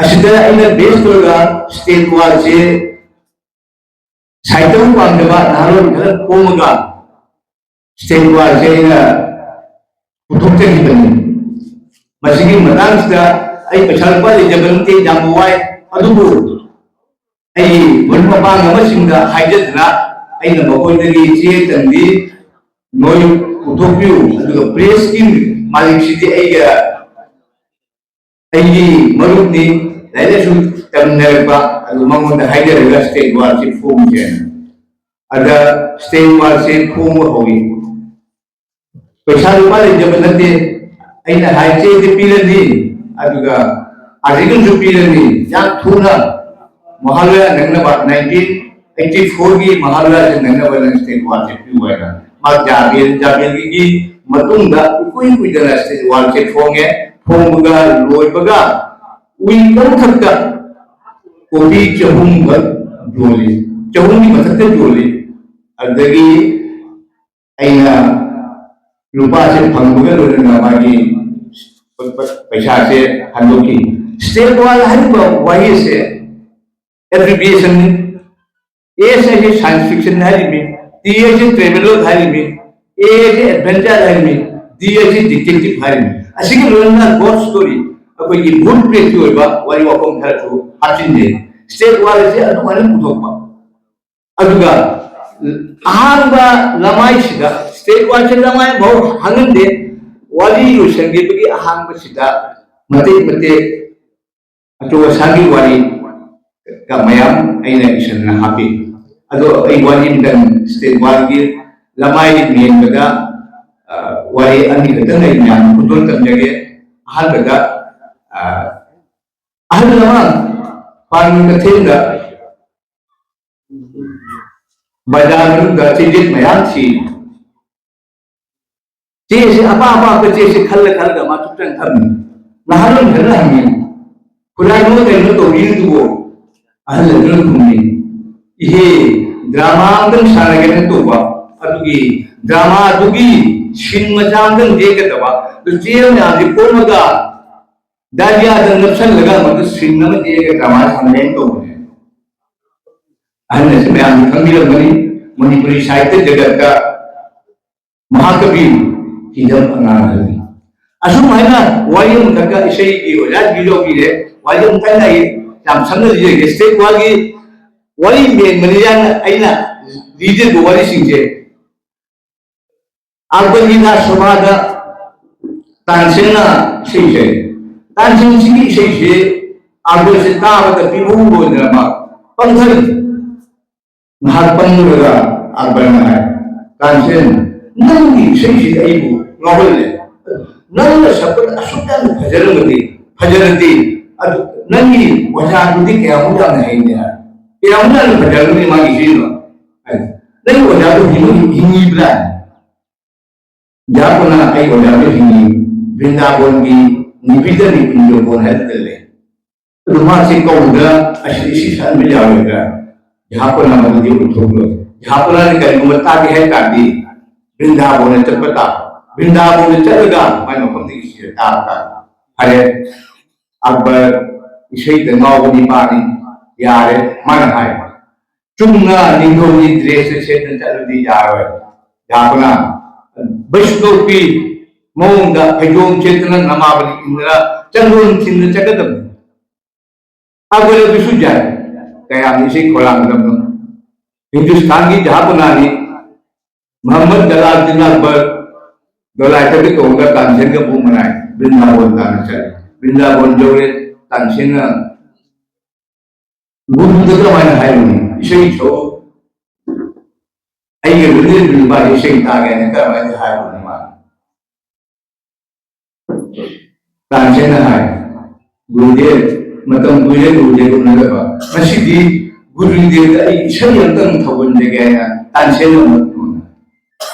ꯑꯁꯤꯗ ꯑꯩꯅ ꯕꯦꯁ ꯇꯧꯔꯒ ꯁ꯭ꯇꯦꯠ ꯋꯥꯔꯁꯦ ꯁꯥꯍꯤꯇ꯭ꯌ ꯄꯥꯝꯖꯕ ꯅꯍꯥꯔꯣꯜ ꯈꯔ ꯈꯣꯝꯃꯒ ꯁ꯭ꯇꯦꯠ ꯋꯥꯔꯁꯦ ꯑꯩꯅ ꯄꯨꯊꯣꯛꯆꯈꯤꯕꯅꯤ꯫ ꯃꯁꯤꯒꯤ ꯃꯇꯥꯡꯁꯤꯗ ꯑꯩ ꯄꯩꯁꯥ ꯂꯨꯄꯥ ꯂꯩꯖꯕ ꯅꯠꯇꯦ, ꯌꯥꯝ ꯋꯥꯏ꯫ ꯑꯗꯨꯕꯨ ꯑꯩꯒꯤ ꯃꯔꯨꯞ ꯃꯄꯥꯡ ꯑꯃꯁꯤꯡꯗ ꯍꯥꯏꯖꯗꯅ ꯑꯩꯅ ꯃꯈꯣꯏꯗꯒꯤ ꯆꯦ ꯇꯝꯕꯤ, ꯅꯣꯏ ꯄꯨꯊꯣꯛꯄꯤꯌꯨ, ꯑꯗꯨꯒ ꯄ꯭ꯔꯦꯁꯀꯤ ꯃꯥꯂꯤꯛꯁꯤꯗꯤ ꯑꯩꯒ ꯑꯩꯒꯤ ꯃꯔꯨꯞꯅꯤ, ꯂꯥꯏꯔꯤꯛ ꯂꯥꯏꯁꯨ ꯇꯝꯃꯤꯟꯅꯔꯛꯄ, ꯑꯗꯨ ꯃꯉꯣꯟꯗ ꯍꯥꯏꯖꯔꯒ ꯁ꯭ꯇꯦꯠ ꯋꯥꯔꯁꯤ ꯐꯣꯡꯁꯦꯅ꯫ ꯑꯗ ꯁ꯭ꯇꯦꯠ ꯋꯥꯔꯁꯤ ꯐꯣꯡꯕ ꯍꯧꯏ꯫ ꯄꯩꯁꯥ ꯂꯨꯄꯥ ꯂꯩꯖꯕ ꯅꯠꯇꯦ꯫ ꯑꯩꯅ ꯍꯥꯏ ꯆꯦꯗꯤ ꯄꯤꯔꯅꯤ, ꯑꯗꯨꯒ ꯑꯥꯔꯇꯤꯀꯜꯁꯨ ꯄꯤꯔꯅꯤ, ꯌꯥꯝ ꯊꯨꯅ ꯃꯍꯥꯂꯌꯥ ꯅꯪꯅꯕ, ꯅꯥꯏꯟꯇꯤꯟ ꯑꯩꯠꯇꯤ ꯐꯣꯔꯒꯤ ꯃꯍꯥꯂꯌꯥꯁꯤ ꯅꯪꯅꯕ ꯅꯪ ꯁ꯭ꯇꯦꯠ ꯋꯥꯔꯁꯤ ꯄꯤꯌꯨ ꯍꯥꯏꯅ꯫ ꯃꯥ ꯖꯥꯕꯦꯜ, ꯖꯥꯕꯦꯜꯒꯤ ꯃꯇꯨꯡꯗ ꯏꯀꯨꯏ ꯀꯨꯏꯗꯅ ꯁ꯭ꯇꯦꯠ ꯋꯥꯔꯁꯤ ꯐꯣꯡꯉꯦ꯫ ꯐꯣꯡꯕꯒ ꯂꯣꯏꯕꯒ ꯋꯤꯛ ꯑꯃꯈꯛꯇ ꯀꯣꯄꯤ ꯆꯍꯨꯝꯈꯛ ꯌꯣꯜꯂꯤ, ꯆꯍꯨꯝꯒꯤ ꯃꯊꯛꯇ ꯌꯣꯜꯂꯤ꯫ ꯑꯗꯨꯗꯒꯤ ꯑꯩꯅ ꯂꯨꯄꯥꯁꯦ ꯐꯪꯕꯒ ꯂꯣꯏꯅꯅ ꯃꯥꯒꯤ ꯄꯩꯁꯥꯁꯦ ꯍꯟꯗꯣꯛꯈꯤ꯫ ꯁ꯭ꯇꯦꯠ ꯋꯥꯔ ꯍꯥꯏꯔꯤꯕ ꯋꯥꯍꯩ ꯑꯁꯦ ꯑꯦꯕ꯭ꯔꯤꯕꯤꯌꯦꯁꯟꯅꯤ꯫ ꯑꯦꯁ ꯍꯥꯏꯁꯦ ꯁꯥꯏꯟꯁ ꯐꯤꯛꯁꯟ ꯍꯥꯏꯔꯤꯃꯤ, ꯇꯤ ꯍꯥꯏꯁꯦ ꯇ꯭ꯔꯦꯚꯦꯂꯔ ꯍꯥꯏꯔꯤꯃꯤ, ꯑꯦ ꯍꯥꯏꯁꯦ ꯑꯦꯗꯚꯦꯟꯆꯔ ꯍꯥꯏꯔꯤꯃꯤ, ꯗꯤ ꯍꯥꯏꯁꯦ ꯗꯤꯇꯦꯛꯇꯤꯚ ꯍꯥꯏꯔꯤꯃꯤ꯫ ꯑꯁꯤꯒꯤ ꯂꯣꯏꯅꯅ ꯒꯣꯗ ꯁ꯭ꯇꯣꯔꯤ, ꯑꯩꯈꯣꯏꯒꯤ ꯚꯨꯠ ꯄ꯭ꯔꯦꯠꯀꯤ ꯑꯣꯏꯕ ꯋꯥꯔꯤ ꯋꯥꯐꯝ ꯈꯔꯁꯨ ꯍꯥꯞꯆꯤꯟꯖꯩ꯫ ꯁ꯭ꯇꯦꯠ ꯋꯥꯔꯤꯁꯦ ꯑꯗꯨꯃꯥꯏꯅ ꯄꯨꯊꯣꯛꯄ꯫ ꯑꯗꯨꯒ ꯑꯍꯥꯟꯕ ꯂꯃꯥꯏꯁꯤꯗ, ꯁ꯭ꯇꯦꯠ ꯋꯥꯔꯤꯁꯦ ꯂꯃꯥꯏ ꯐꯥꯎ ꯍꯪꯍꯟꯗꯦ, ꯋꯥꯔꯤ ꯂꯣꯏꯁꯟꯈꯤꯕꯒꯤ ꯑꯍꯥꯟꯕꯁꯤꯗ ꯃꯇꯦꯛ ꯃꯇꯦꯛ ꯑꯆꯧ ꯑꯁꯥꯡꯒꯤ ꯋꯥꯔꯤ ꯃꯌꯥꯝ ꯑꯩꯅ ꯏꯁꯟꯅ ꯍꯥꯞꯄꯤ꯫ ꯑꯗꯣ ꯑꯩ ꯋꯥꯔꯤ ꯑꯃꯇꯪ, ꯁ꯭ꯇꯦꯠ ꯋꯥꯔꯤꯒꯤ ꯂꯃꯥꯏ ꯃꯦꯟꯕꯗ, ꯑ, ꯋꯥꯔꯤ ꯑꯅꯤꯈꯛꯇꯪ ꯑꯩ ꯃꯌꯥꯝ ꯈꯨꯗꯣꯜ ꯇꯝꯖꯒꯦ꯫ ꯑꯍꯥꯟꯕꯗ, ꯑ, ꯑꯍꯜ ꯑꯃ ꯄꯥꯟꯒꯤ ꯀꯩꯊꯦꯜꯗ ꯕꯖꯥꯔ ꯃꯅꯨꯡꯗ ꯆꯦ ꯃꯌꯥꯝ ꯊꯤ꯫ ꯆꯦꯁꯦ ꯑꯄꯥꯝ ꯑꯄꯥꯝꯕ ꯆꯦꯁꯦ ꯈꯜꯂ ꯈꯜꯂꯒ ꯃꯥ ꯊꯨꯞꯆꯟ ꯊꯝꯃꯤ꯫ ꯅꯍꯥꯔꯣꯟ ꯈꯔꯅ ꯍꯪꯉꯤ, "ꯈꯨꯔꯥꯏ ꯅꯣꯏ ꯀꯩꯅꯣ ꯇꯧꯕꯤꯔꯤꯗꯨꯕꯣ?" ꯑꯍꯜ ꯑꯗꯨꯅ ꯈꯨꯝꯃꯤ, "ꯏꯍꯦ, ꯗ꯭ꯔꯥꯃꯥ ꯑꯝꯇꯪ ꯁꯥꯟꯅꯒꯦꯅ ꯇꯧꯕ, ꯑꯗꯨꯒꯤ ꯗ꯭ꯔꯥꯃꯥꯗꯨꯒꯤ ꯁꯤꯟ ꯃꯆꯥ ꯑꯝꯇꯪ ꯌꯦꯛꯀꯗꯕ, ꯑꯗꯨ ꯆꯦ ꯃꯌꯥꯝꯁꯦ ꯈꯣꯝꯃꯒ ꯗꯥꯏꯔꯤꯌꯥꯗ ꯅꯞꯁꯜꯂꯒ ꯃꯗꯨ ꯁꯤꯟ ꯑꯃ ꯌꯦꯛꯑꯒ ꯗ꯭ꯔꯥꯃꯥ ꯁꯥꯟꯅꯒꯦꯅ ꯇꯧꯕꯅꯦ꯫" ꯑꯍꯜ ꯑꯁꯤ ꯃꯌꯥꯝꯅ ꯈꯪꯕꯤꯔꯝꯒꯅꯤ, ꯃꯅꯤꯄꯨꯔꯤ ꯁꯥꯍꯤꯇ꯭ꯌ ꯖꯒꯠꯇ ꯃꯍꯥꯀꯕꯤ ꯍꯤꯗꯝ ꯑꯉꯥꯡ ꯑꯍꯜꯅꯤ꯫ ꯑꯁꯨꯝ ꯍꯥꯏꯅ ꯋꯥꯔꯤ ꯑꯃꯈꯛꯀ ꯏꯁꯩꯒꯤ ꯑꯣꯖꯥ ꯌꯥꯎꯕꯤꯔꯦ꯫ ꯋꯥꯔꯤ ꯑꯃꯈꯛ ꯑꯩ ꯌꯥꯝ ꯁꯝꯅ ꯂꯤꯖꯒꯦ꯫ ꯁ꯭ꯇꯦꯠ ꯋꯥꯔꯒꯤ ꯋꯥꯔꯤ ꯃꯦꯟꯕꯅꯤ ꯍꯥꯏꯅ ꯑꯩꯅ ꯂꯤꯖꯔꯤꯕ ꯋꯥꯔꯤꯁꯤꯡꯁꯦ ꯑꯛꯕꯔꯒꯤ ꯔꯥꯖ ꯁꯚꯥꯗ ꯇꯥꯟꯁꯦꯟꯅ ꯏꯁꯩ ꯁꯛꯏ꯫ ꯇꯥꯟꯁꯦꯟꯁꯤꯒꯤ ꯏꯁꯩꯁꯦ ꯑꯛꯕꯔꯁꯦ ꯇꯥꯕꯗ ꯄꯤꯕꯨꯡ ꯑꯣꯏꯗꯅ ꯃꯥ ꯄꯪꯊꯔꯤ꯫ ꯉꯥꯏꯍꯥꯛ ꯄꯪꯂꯒ ꯑꯛꯕꯔꯅ ꯍꯥꯏ, "ꯇꯥꯟꯁꯦꯟ, ꯅꯪꯒꯤ ꯏꯁꯩꯁꯤ ꯑꯩꯕꯨ ꯉꯥꯎꯍꯜꯂꯦ꯫ ꯅꯪꯅ ꯁꯛꯄꯗ ꯑꯁꯨꯛ ꯌꯥꯝꯅ ꯐꯖꯔꯝꯃꯗꯤ, ꯐꯖꯔꯗꯤ, ꯑꯗꯨ ꯅꯪꯒꯤ ꯋꯥꯖꯥꯗꯨꯗꯤ ꯀꯌꯥꯃꯨꯛ ꯌꯥꯝꯅ ꯍꯩꯅꯤ ꯍꯥꯏ꯫ ꯀꯌꯥꯃꯨꯛ ꯌꯥꯝꯅ ꯐꯖꯔꯝꯒꯅꯤ ꯃꯥꯒꯤ ꯏꯁꯩꯗꯣ ꯍꯥꯏ꯫ ꯅꯪꯒꯤ ꯋꯥꯖꯥꯗꯨ ꯍꯤꯡꯉꯤ-, ꯍꯤꯡꯉꯤꯕ꯭ꯔꯥ?" ꯌꯥꯄꯅ ꯑꯩ ꯑꯣꯖꯥꯗꯨ ꯍꯤꯡꯉꯤ꯫ ꯕ꯭ꯔꯤꯟꯗꯥꯕꯣꯟꯒꯤ ꯅꯤꯕꯤꯗ ꯅꯤꯀꯨꯟꯖ ꯕꯣꯟ ꯍꯥꯏꯕꯗ ꯂꯩ꯫ ꯑꯗꯨ ꯃꯥꯁꯦ ꯀꯧꯕꯗ ꯑꯁꯤ ꯏꯁꯩ ꯁꯛꯍꯟꯕ ꯌꯥꯔꯣꯏꯗ꯭ꯔꯥ? ꯌꯥꯄꯅ ꯃꯗꯨꯗꯤ ꯑꯣꯏꯊꯣꯛꯂꯣꯏ꯫ ꯌꯥꯄꯅꯗꯤ ꯀꯔꯤꯒꯨꯝꯕ ꯇꯥꯒꯦ ꯍꯥꯏ ꯇꯥꯔꯗꯤ ꯕ꯭ꯔꯤꯟꯗꯥꯕꯣꯟꯗ ꯆꯠꯄ ꯇꯥꯕ꯫ ꯕ꯭ꯔꯤꯟꯗꯥꯕꯣꯟꯗ ꯆꯠꯂꯒ ꯃꯥꯏ ꯃꯐꯝꯗꯒꯤ ꯏꯁꯩꯁꯦ ꯇꯥꯕ ꯇꯥꯕ꯫ ꯐꯔꯦ, ꯑꯛꯕꯔ ꯏꯁꯩꯗ ꯉꯥꯎꯕ ꯅꯤꯄꯥꯅꯤ, ꯌꯥꯔꯦ, ꯃꯥꯅ ꯍꯥꯏ꯫ ꯆꯨꯝꯅ ꯅꯤꯡꯊꯧꯒꯤ ꯗ꯭ꯔꯦꯁꯇ ꯁꯦꯠꯅ ꯆꯠꯂꯗꯤ ꯌꯥꯔꯣꯏ꯫ ꯌꯥꯕꯅ ꯕꯩꯁꯅꯣꯞꯀꯤ ꯃꯑꯣꯡꯗ ꯐꯩꯖꯣꯝ ꯁꯦꯠꯇꯅ ꯅꯃꯥꯕꯂꯤ ꯏꯟꯗꯅ ꯆꯟꯗꯣꯟ ꯊꯤꯟꯗꯅ ꯆꯠꯀꯗꯕꯅꯤ꯫ ꯑꯩꯈꯣꯏ ꯑꯗꯨꯁꯨ ꯌꯥꯏ꯫ ꯀꯌꯥꯝ ꯏꯁꯩ ꯈꯣꯏꯔꯥꯡꯒꯗꯕꯅꯣ? ꯍꯤꯟꯗꯨꯁꯇꯥꯟꯒꯤ ꯖꯍꯥꯄꯅꯥꯅꯤ꯫ ꯃꯍꯝꯃꯗ ꯖꯂꯥꯂꯨꯗꯤꯟ ꯑꯛꯕꯔ ꯗꯣꯂꯥꯏꯇꯒꯤ ꯇꯣꯡꯉꯒ ꯇꯥꯟꯁꯦꯟꯒ ꯄꯨꯡ ꯃꯅꯥꯏ ꯕ꯭ꯔꯤꯟꯗꯥꯕꯣꯟ ꯇꯥꯟꯅ ꯆꯠꯂꯤ꯫ ꯕ꯭ꯔꯤꯟꯗꯥꯕꯣꯟ ꯌꯧꯔꯦ꯫ ꯇꯥꯟꯁꯦꯟꯅ ꯒꯨꯔꯨꯗ ꯀꯃꯥꯏꯅ ꯍꯥꯏꯔꯨꯅꯤ? ꯏꯁꯩ ꯁꯛꯎ, ꯑꯩꯒ ꯂꯣꯏꯅ ꯂꯣꯏꯅ ꯏꯁꯩ ꯇꯥꯒꯦ ꯍꯥꯏꯅ ꯀꯃꯥꯏꯅ ꯍꯥꯏꯔꯨꯅꯤ ꯃꯥ? ꯇꯥꯟꯁꯦꯟꯅ ꯍꯥꯏ, "ꯒꯨꯔꯨꯗꯦꯕ, ꯃꯇꯝ ꯀꯨꯏꯔꯦ ꯒꯨꯔꯨꯗꯦꯕ ꯎꯅꯗꯕ꯫ ꯉꯁꯤꯗꯤ ꯒꯨꯔꯨꯗꯦꯕꯗ ꯑꯩ ꯏꯁꯩ ꯑꯝꯇꯪ ꯊꯧꯒꯟꯖꯒꯦ" ꯍꯥꯏꯅ ꯇꯥꯟꯁꯦꯟꯅ ꯑꯃꯨꯛ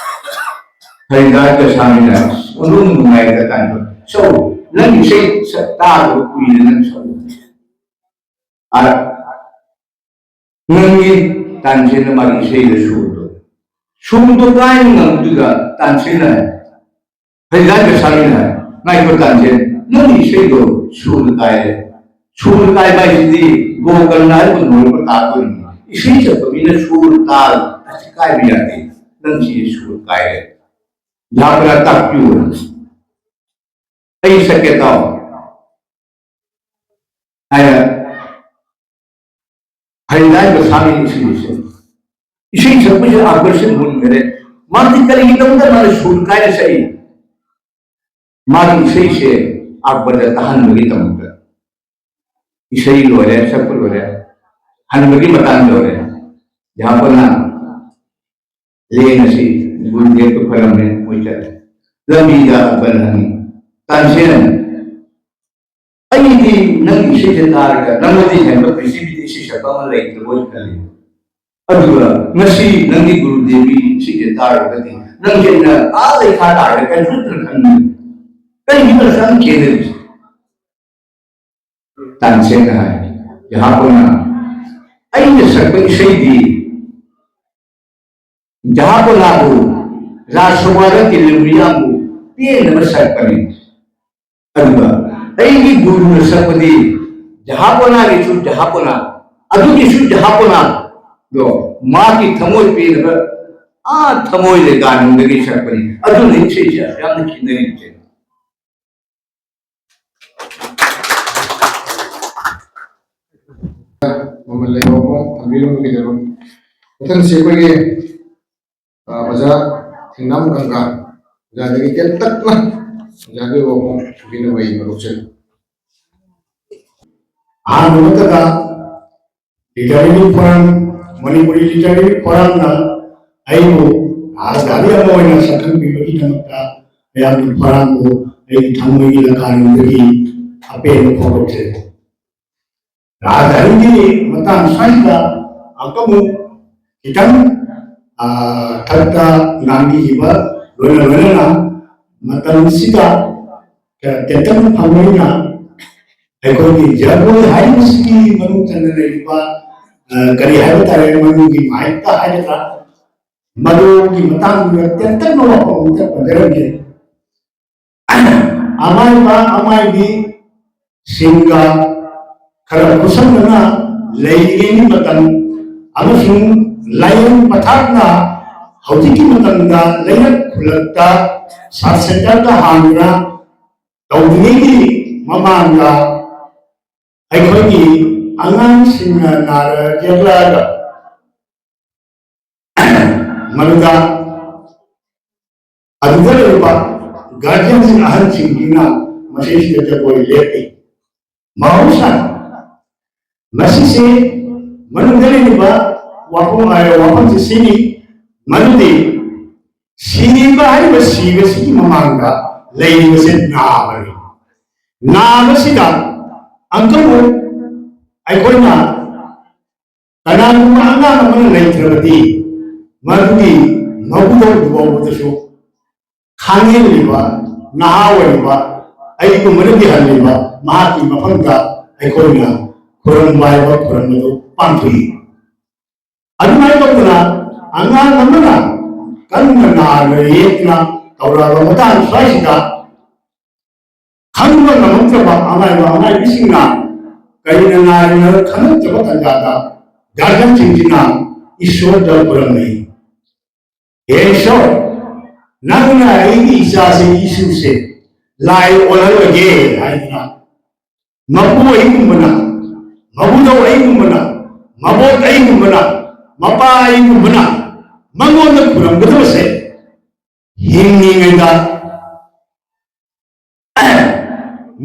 ꯍꯔꯤꯗꯥꯁ ꯒꯣꯁꯥꯃꯤꯅ ꯑꯣꯟꯊꯣꯛꯅ ꯅꯨꯡꯉꯥꯏꯔꯦ ꯇꯥꯟꯁꯦꯟ꯫ "ꯁꯛꯎ, ꯅꯪ ꯏꯁꯩ ꯁꯛ ꯇꯥꯗꯕ ꯀꯨꯏꯔꯦ, ꯅꯪ ꯁꯛꯎ"꯫ ꯑ, ꯅꯪꯒꯤ ꯇꯥꯟꯁꯦꯟꯅ ꯃꯥꯒꯤ ꯏꯁꯩꯗ ꯁꯨꯔꯗꯣ, ꯁꯨꯔꯗꯣ ꯀꯥꯏꯅ ꯉꯝꯗꯨꯗ ꯇꯥꯟꯁꯦꯟꯅ ꯍꯥꯏ, ꯍꯔꯤꯗꯥꯁ ꯒꯣꯁꯥꯃꯤꯅ ꯍꯥꯏ, "ꯉꯥꯏꯈꯣ ꯇꯥꯟꯁꯦꯟ, ꯅꯪꯒꯤ ꯏꯁꯩꯗꯣ ꯁꯨꯔ ꯀꯥꯏꯔꯦ꯫ ꯁꯨꯔ ꯀꯥꯏꯕ ꯍꯥꯏꯁꯤꯗꯤ ꯒꯣꯀꯔꯅ ꯍꯥꯏꯕ ꯅꯣꯠꯇꯣ ꯇꯥꯗꯣꯏꯅꯤ꯫ ꯏꯁꯩ ꯁꯛꯄ ꯃꯤꯅ ꯁꯨꯔ ꯇꯥꯔ ꯑꯁꯤ ꯀꯥꯏꯕ ꯌꯥꯗꯦ꯫ ꯅꯪ ꯁꯤ ꯁꯨꯔ ꯀꯥꯏꯔꯦ꯫ ꯌꯥꯕ꯭ꯔꯥ ꯇꯥꯛꯄꯤꯌꯨ꯫ ꯑꯩ ꯁꯛꯀꯦ ꯇꯥꯎ" ꯍꯥꯏꯅ ꯍꯔꯤꯗꯥꯁ ꯒꯣꯁꯥꯃꯤ ꯏꯁꯩꯁꯦ, ꯏꯁꯩ ꯁꯛꯄꯁꯦ ꯑꯥꯀꯔꯁꯟ ꯃꯨꯟꯈꯔꯦ꯫ ꯃꯥꯗꯤ ꯀꯔꯤꯒꯤꯗꯃꯛꯇ ꯃꯥꯅ ꯁꯨꯔ ꯀꯥꯏꯅ ꯁꯛꯏ? ꯃꯥꯒꯤ ꯏꯁꯩꯁꯦ ꯑꯛꯕꯔꯗ ꯇꯥꯍꯟꯕꯒꯤꯗꯃꯛꯇ꯫ ꯏꯁꯩ ꯂꯣꯏꯔꯦ, ꯁꯛꯄ ꯂꯣꯏꯔꯦ, ꯍꯟꯕꯒꯤ ꯃꯇꯥꯡ ꯌꯧꯔꯦ꯫ ꯖꯍꯥꯄꯅꯥ ꯂꯦꯡ ꯑꯁꯤ ꯒꯨꯔꯨꯗꯦꯕꯇ ꯈꯣꯏꯔꯝꯃꯦ, ꯃꯣꯏ ꯆꯠꯂꯦ꯫ ꯂꯝꯕꯤꯗ ꯑꯛꯕꯔꯅ ꯍꯪꯉꯤ, "ꯇꯥꯟꯁꯦꯟ, ꯑꯩꯗꯤ ꯅꯪꯒꯤ ꯏꯁꯩꯁꯦ ꯇꯥꯔꯒ ꯅꯪꯉꯣꯟꯗꯤ ꯍꯦꯟꯕ ꯄ꯭ꯔꯤꯊꯤꯕꯤꯗ ꯏꯁꯩ ꯁꯛꯄ ꯑꯃ ꯂꯩꯇ꯭ꯔꯕꯣꯏ ꯈꯜꯂꯤ꯫ ꯑꯗꯨꯒ ꯉꯁꯤ ꯅꯪꯒꯤ ꯒꯨꯔꯨꯗꯦꯕꯒꯤ ꯏꯁꯩꯁꯦ ꯇꯥꯔꯒꯗꯤ ꯅꯪꯁꯦ ꯑꯩꯅ ꯑꯥ ꯂꯩꯈꯥ ꯇꯥꯔꯒ ꯀꯟꯐ꯭ꯌꯨꯖꯟ ꯈꯟꯕꯅꯤ꯫ ꯀꯔꯤꯒꯤꯅꯣ ꯑꯁꯨꯛ ꯌꯥꯝ ꯈꯦꯠꯅꯔꯤꯁꯦ?" ꯇꯥꯟꯁꯦꯟꯅ ꯍꯥꯏ, ꯖꯍꯥꯄꯅꯥ, ꯑꯩꯅ ꯁꯛꯄ ꯏꯁꯩꯗꯤ ꯖꯍꯥꯄꯅꯥꯕꯨ, ꯔꯥꯖꯁꯚꯥꯗ ꯇꯤꯜꯂꯤꯕ ꯃꯤꯌꯥꯝꯕꯨ ꯄꯦꯟꯅꯕ ꯁꯛꯄꯅꯤ꯫ ꯑꯗꯨꯒ ꯑꯩꯒꯤ ꯒꯨꯔꯨꯅ ꯁꯛꯄꯗꯤ ꯖꯍꯥꯄꯅꯥꯒꯤꯁꯨ ꯖꯍꯥꯄꯅꯥ, ꯑꯗꯨꯒꯤꯁꯨ ꯖꯍꯥꯄꯅꯥ, ꯗꯣ ꯃꯥꯒꯤ ꯊꯃꯣꯏ ꯄꯦꯟꯅꯕ, ꯑꯥ ꯊꯃꯣꯏ ꯂꯩꯀꯥꯅꯨꯡꯗꯒꯤ ꯁꯛꯄꯅꯤ꯫ ꯑꯗꯨꯅ ꯏꯁꯩꯁꯦ ꯌꯥꯝꯅ ꯈꯦꯠꯅꯔꯤꯕꯁꯦ꯫ ꯃꯃꯜ ꯂꯩꯕ ꯋꯥꯐꯝ ꯊꯝꯕꯤꯔꯝꯕꯒꯤꯗꯃꯛ꯫ ꯃꯊꯪꯁꯤ ꯑꯩꯈꯣꯏꯒꯤ ꯑ, ꯑꯣꯖꯥ ꯊꯦꯡꯅꯝ ꯒꯪꯒꯥ, ꯑꯣꯖꯥꯗꯒꯤ ꯇꯦꯟꯇꯛꯅ ꯑꯣꯖꯥꯒꯤ ꯋꯥꯐꯝ ꯊꯝꯕꯤꯅꯕ ꯑꯩ ꯃꯔꯨꯞꯁꯤꯡ꯫ ꯑꯍꯥꯟꯕꯃꯛꯇꯗ ꯂꯤꯇꯔꯦꯔꯤ ꯐꯣꯔꯝ, ꯃꯅꯤꯄꯨꯔꯤ ꯂꯤꯇꯔꯦꯔꯤ ꯐꯣꯔꯝꯅ ꯑꯩꯕꯨ ꯔꯥꯖꯙꯥꯅꯤ ꯑꯃ ꯑꯣꯏꯅ ꯁꯛꯈꯪꯕꯤꯕꯒꯤꯗꯃꯛꯇ ꯃꯌꯥꯝꯒꯤ ꯐꯣꯔꯝꯕꯨ ꯑꯩꯒꯤ ꯊꯃꯣꯏꯒꯤ ꯂꯪꯈꯥꯅꯨꯡꯗꯒꯤ ꯑꯄꯦꯟꯕ ꯐꯣꯡꯗꯣꯛꯆꯔꯤ꯫ ꯔꯥꯖꯙꯥꯅꯤꯒꯤ ꯃꯇꯥꯡ ꯁ꯭ꯋꯥꯏꯗ ꯑꯃꯨꯛ ꯈꯤꯇꯪ, ꯑ, ꯊꯛꯇ ꯉꯥꯡꯕꯤꯈꯤꯕ ꯂꯣꯏꯅ ꯂꯣꯏꯅꯅ ꯃꯇꯝꯁꯤꯗ ꯇꯦꯟꯇꯛꯅ ꯐꯪꯕꯅꯤꯅ ꯑꯩꯈꯣꯏꯒꯤ ꯖꯒꯣꯏ ꯍꯥꯏꯔꯤꯕꯁꯤꯒꯤ ꯃꯅꯨꯡ ꯆꯟꯅ ꯂꯩꯔꯤꯕ, ꯑ, ꯀꯔꯤ ꯍꯥꯏꯕ ꯇꯥꯔꯦ, ꯃꯅꯨꯡꯒꯤ ꯃꯥꯏꯛꯇ ꯍꯥꯏꯒꯗ꯭ꯔꯥ, ꯃꯗꯨꯒꯤ ꯃꯇꯥꯡꯗ ꯇꯦꯟꯇꯛꯅ ꯋꯥꯐꯝ ꯑꯃꯇ ꯄꯟꯖꯔꯝꯒꯦ꯫ ꯑꯃꯥꯏꯕ ꯑꯃꯥꯏꯕꯤꯁꯤꯡꯒ ꯈꯔ ꯈꯨꯠꯁꯝꯅꯅ ꯂꯩꯔꯤꯉꯩꯒꯤ ꯃꯇꯝ ꯑꯃꯁꯨꯡ ꯂꯥꯏꯌꯦꯡ ꯄꯊꯥꯞꯅ ꯍꯧꯖꯤꯛꯀꯤ ꯃꯇꯝꯗ ꯂꯩꯔꯛ ꯈꯨꯜꯂꯛꯇ ꯁꯕ ꯁꯦꯟꯇꯔꯗ ꯍꯥꯡꯗꯨꯅ ꯇꯧꯗ꯭ꯔꯤꯉꯩꯒꯤ ꯃꯃꯥꯡꯗ ꯑꯩꯈꯣꯏꯒꯤ ꯑꯉꯥꯡꯁꯤꯡꯅ ꯅꯥꯔ ꯌꯦꯛꯂꯛꯑꯒ ꯃꯗꯨꯗ ꯑꯗꯨꯗ ꯂꯩꯔꯤꯕ ꯒꯥꯔꯖꯤꯌꯟꯁꯤꯡ, ꯑꯍꯟꯁꯤꯡꯁꯤꯅ ꯃꯁꯤꯁꯤꯗ ꯖꯒꯣꯏ ꯂꯦꯞꯄꯤ꯫ ꯃꯍꯧꯁꯥꯅ ꯃꯁꯤꯁꯦ ꯃꯅꯨꯡꯗ ꯂꯩꯔꯤꯕ ꯋꯥꯐꯝ, ꯋꯥꯐꯝꯁꯦ ꯁꯤꯅꯤ, ꯃꯗꯨꯗꯤ ꯁꯤꯕ ꯍꯥꯏꯔꯤꯕ ꯁꯤꯕꯁꯤꯒꯤ ꯃꯃꯥꯡꯗ ꯂꯩꯔꯤꯕꯁꯦ ꯅꯥꯕꯅꯤ꯫ ꯅꯥꯕꯁꯤꯗ ꯑꯃꯨꯛ ꯑꯩꯈꯣꯏꯅ ꯀꯅꯥꯒꯨꯝꯕ ꯑꯉꯥꯡ ꯑꯃꯅ ꯂꯩꯇ꯭ꯔꯕꯗꯤ ꯃꯗꯨꯒꯤ ꯃꯕꯨꯗꯧꯗꯨ ꯐꯥꯎꯕꯗꯁꯨ ꯈꯥꯡꯍꯜꯂꯤꯕ, ꯅꯍꯥ ꯑꯣꯏꯔꯤꯕ, ꯑꯩꯒꯨꯝꯕꯅ ꯀꯤꯍꯜꯂꯤꯕ ꯃꯍꯥꯛꯀꯤ ꯃꯐꯝꯗ ꯑꯩꯈꯣꯏꯅ ꯈꯨꯔꯨꯝꯕ ꯍꯥꯏꯕ ꯈꯨꯔꯨꯝꯕꯗꯨ ꯄꯥꯡꯊꯣꯛꯏ꯫ ꯑꯗꯨꯃꯥꯏꯅ ꯇꯧꯗꯅ ꯑꯉꯥꯡ ꯑꯃꯅ ꯀꯟꯅ ꯅꯥꯔꯒ ꯌꯦꯛꯇꯅ ꯇꯧꯔꯛꯑꯕ ꯃꯇꯥꯡ ꯁ꯭ꯋꯥꯏꯁꯤꯗ ꯈꯪꯕ ꯉꯝꯃꯛꯇ꯭ꯔꯕ ꯑꯃꯥꯏꯕ ꯑꯃꯥꯏꯕꯤꯁꯤꯡꯅ ꯀꯔꯤꯅ ꯅꯥꯔꯤꯅꯣ ꯈꯪꯉꯛꯇ꯭ꯔꯕ ꯇꯥꯟꯖꯥꯗ ꯒꯥꯔꯖꯤꯌꯟꯁꯤꯡꯁꯤꯅ ꯏꯁꯣꯔꯗ ꯈꯨꯔꯝꯅꯩ꯫ "ꯍꯦ ꯏꯁꯣꯔ, ꯅꯪꯅ ꯑꯩꯒꯤ ꯏꯆꯥꯁꯦ ꯌꯤꯁꯨꯁꯦ ꯂꯥꯏ ꯑꯣꯜꯍꯜꯂꯒꯦ" ꯍꯥꯏꯗꯅ ꯃꯄꯨ ꯑꯩꯒꯨꯝꯕꯅ ꯃꯕꯨꯗꯧ ꯑꯩꯒꯨꯝꯕꯅ, ꯃꯕꯣꯛ ꯑꯩꯒꯨꯝꯕꯅ, ꯃꯄꯥ ꯑꯩꯒꯨꯝꯕꯅ ꯃꯉꯣꯟꯗ ꯈꯨꯔꯨꯝꯒꯗꯕꯁꯦ, ꯍꯤꯡꯂꯤꯉꯩꯗ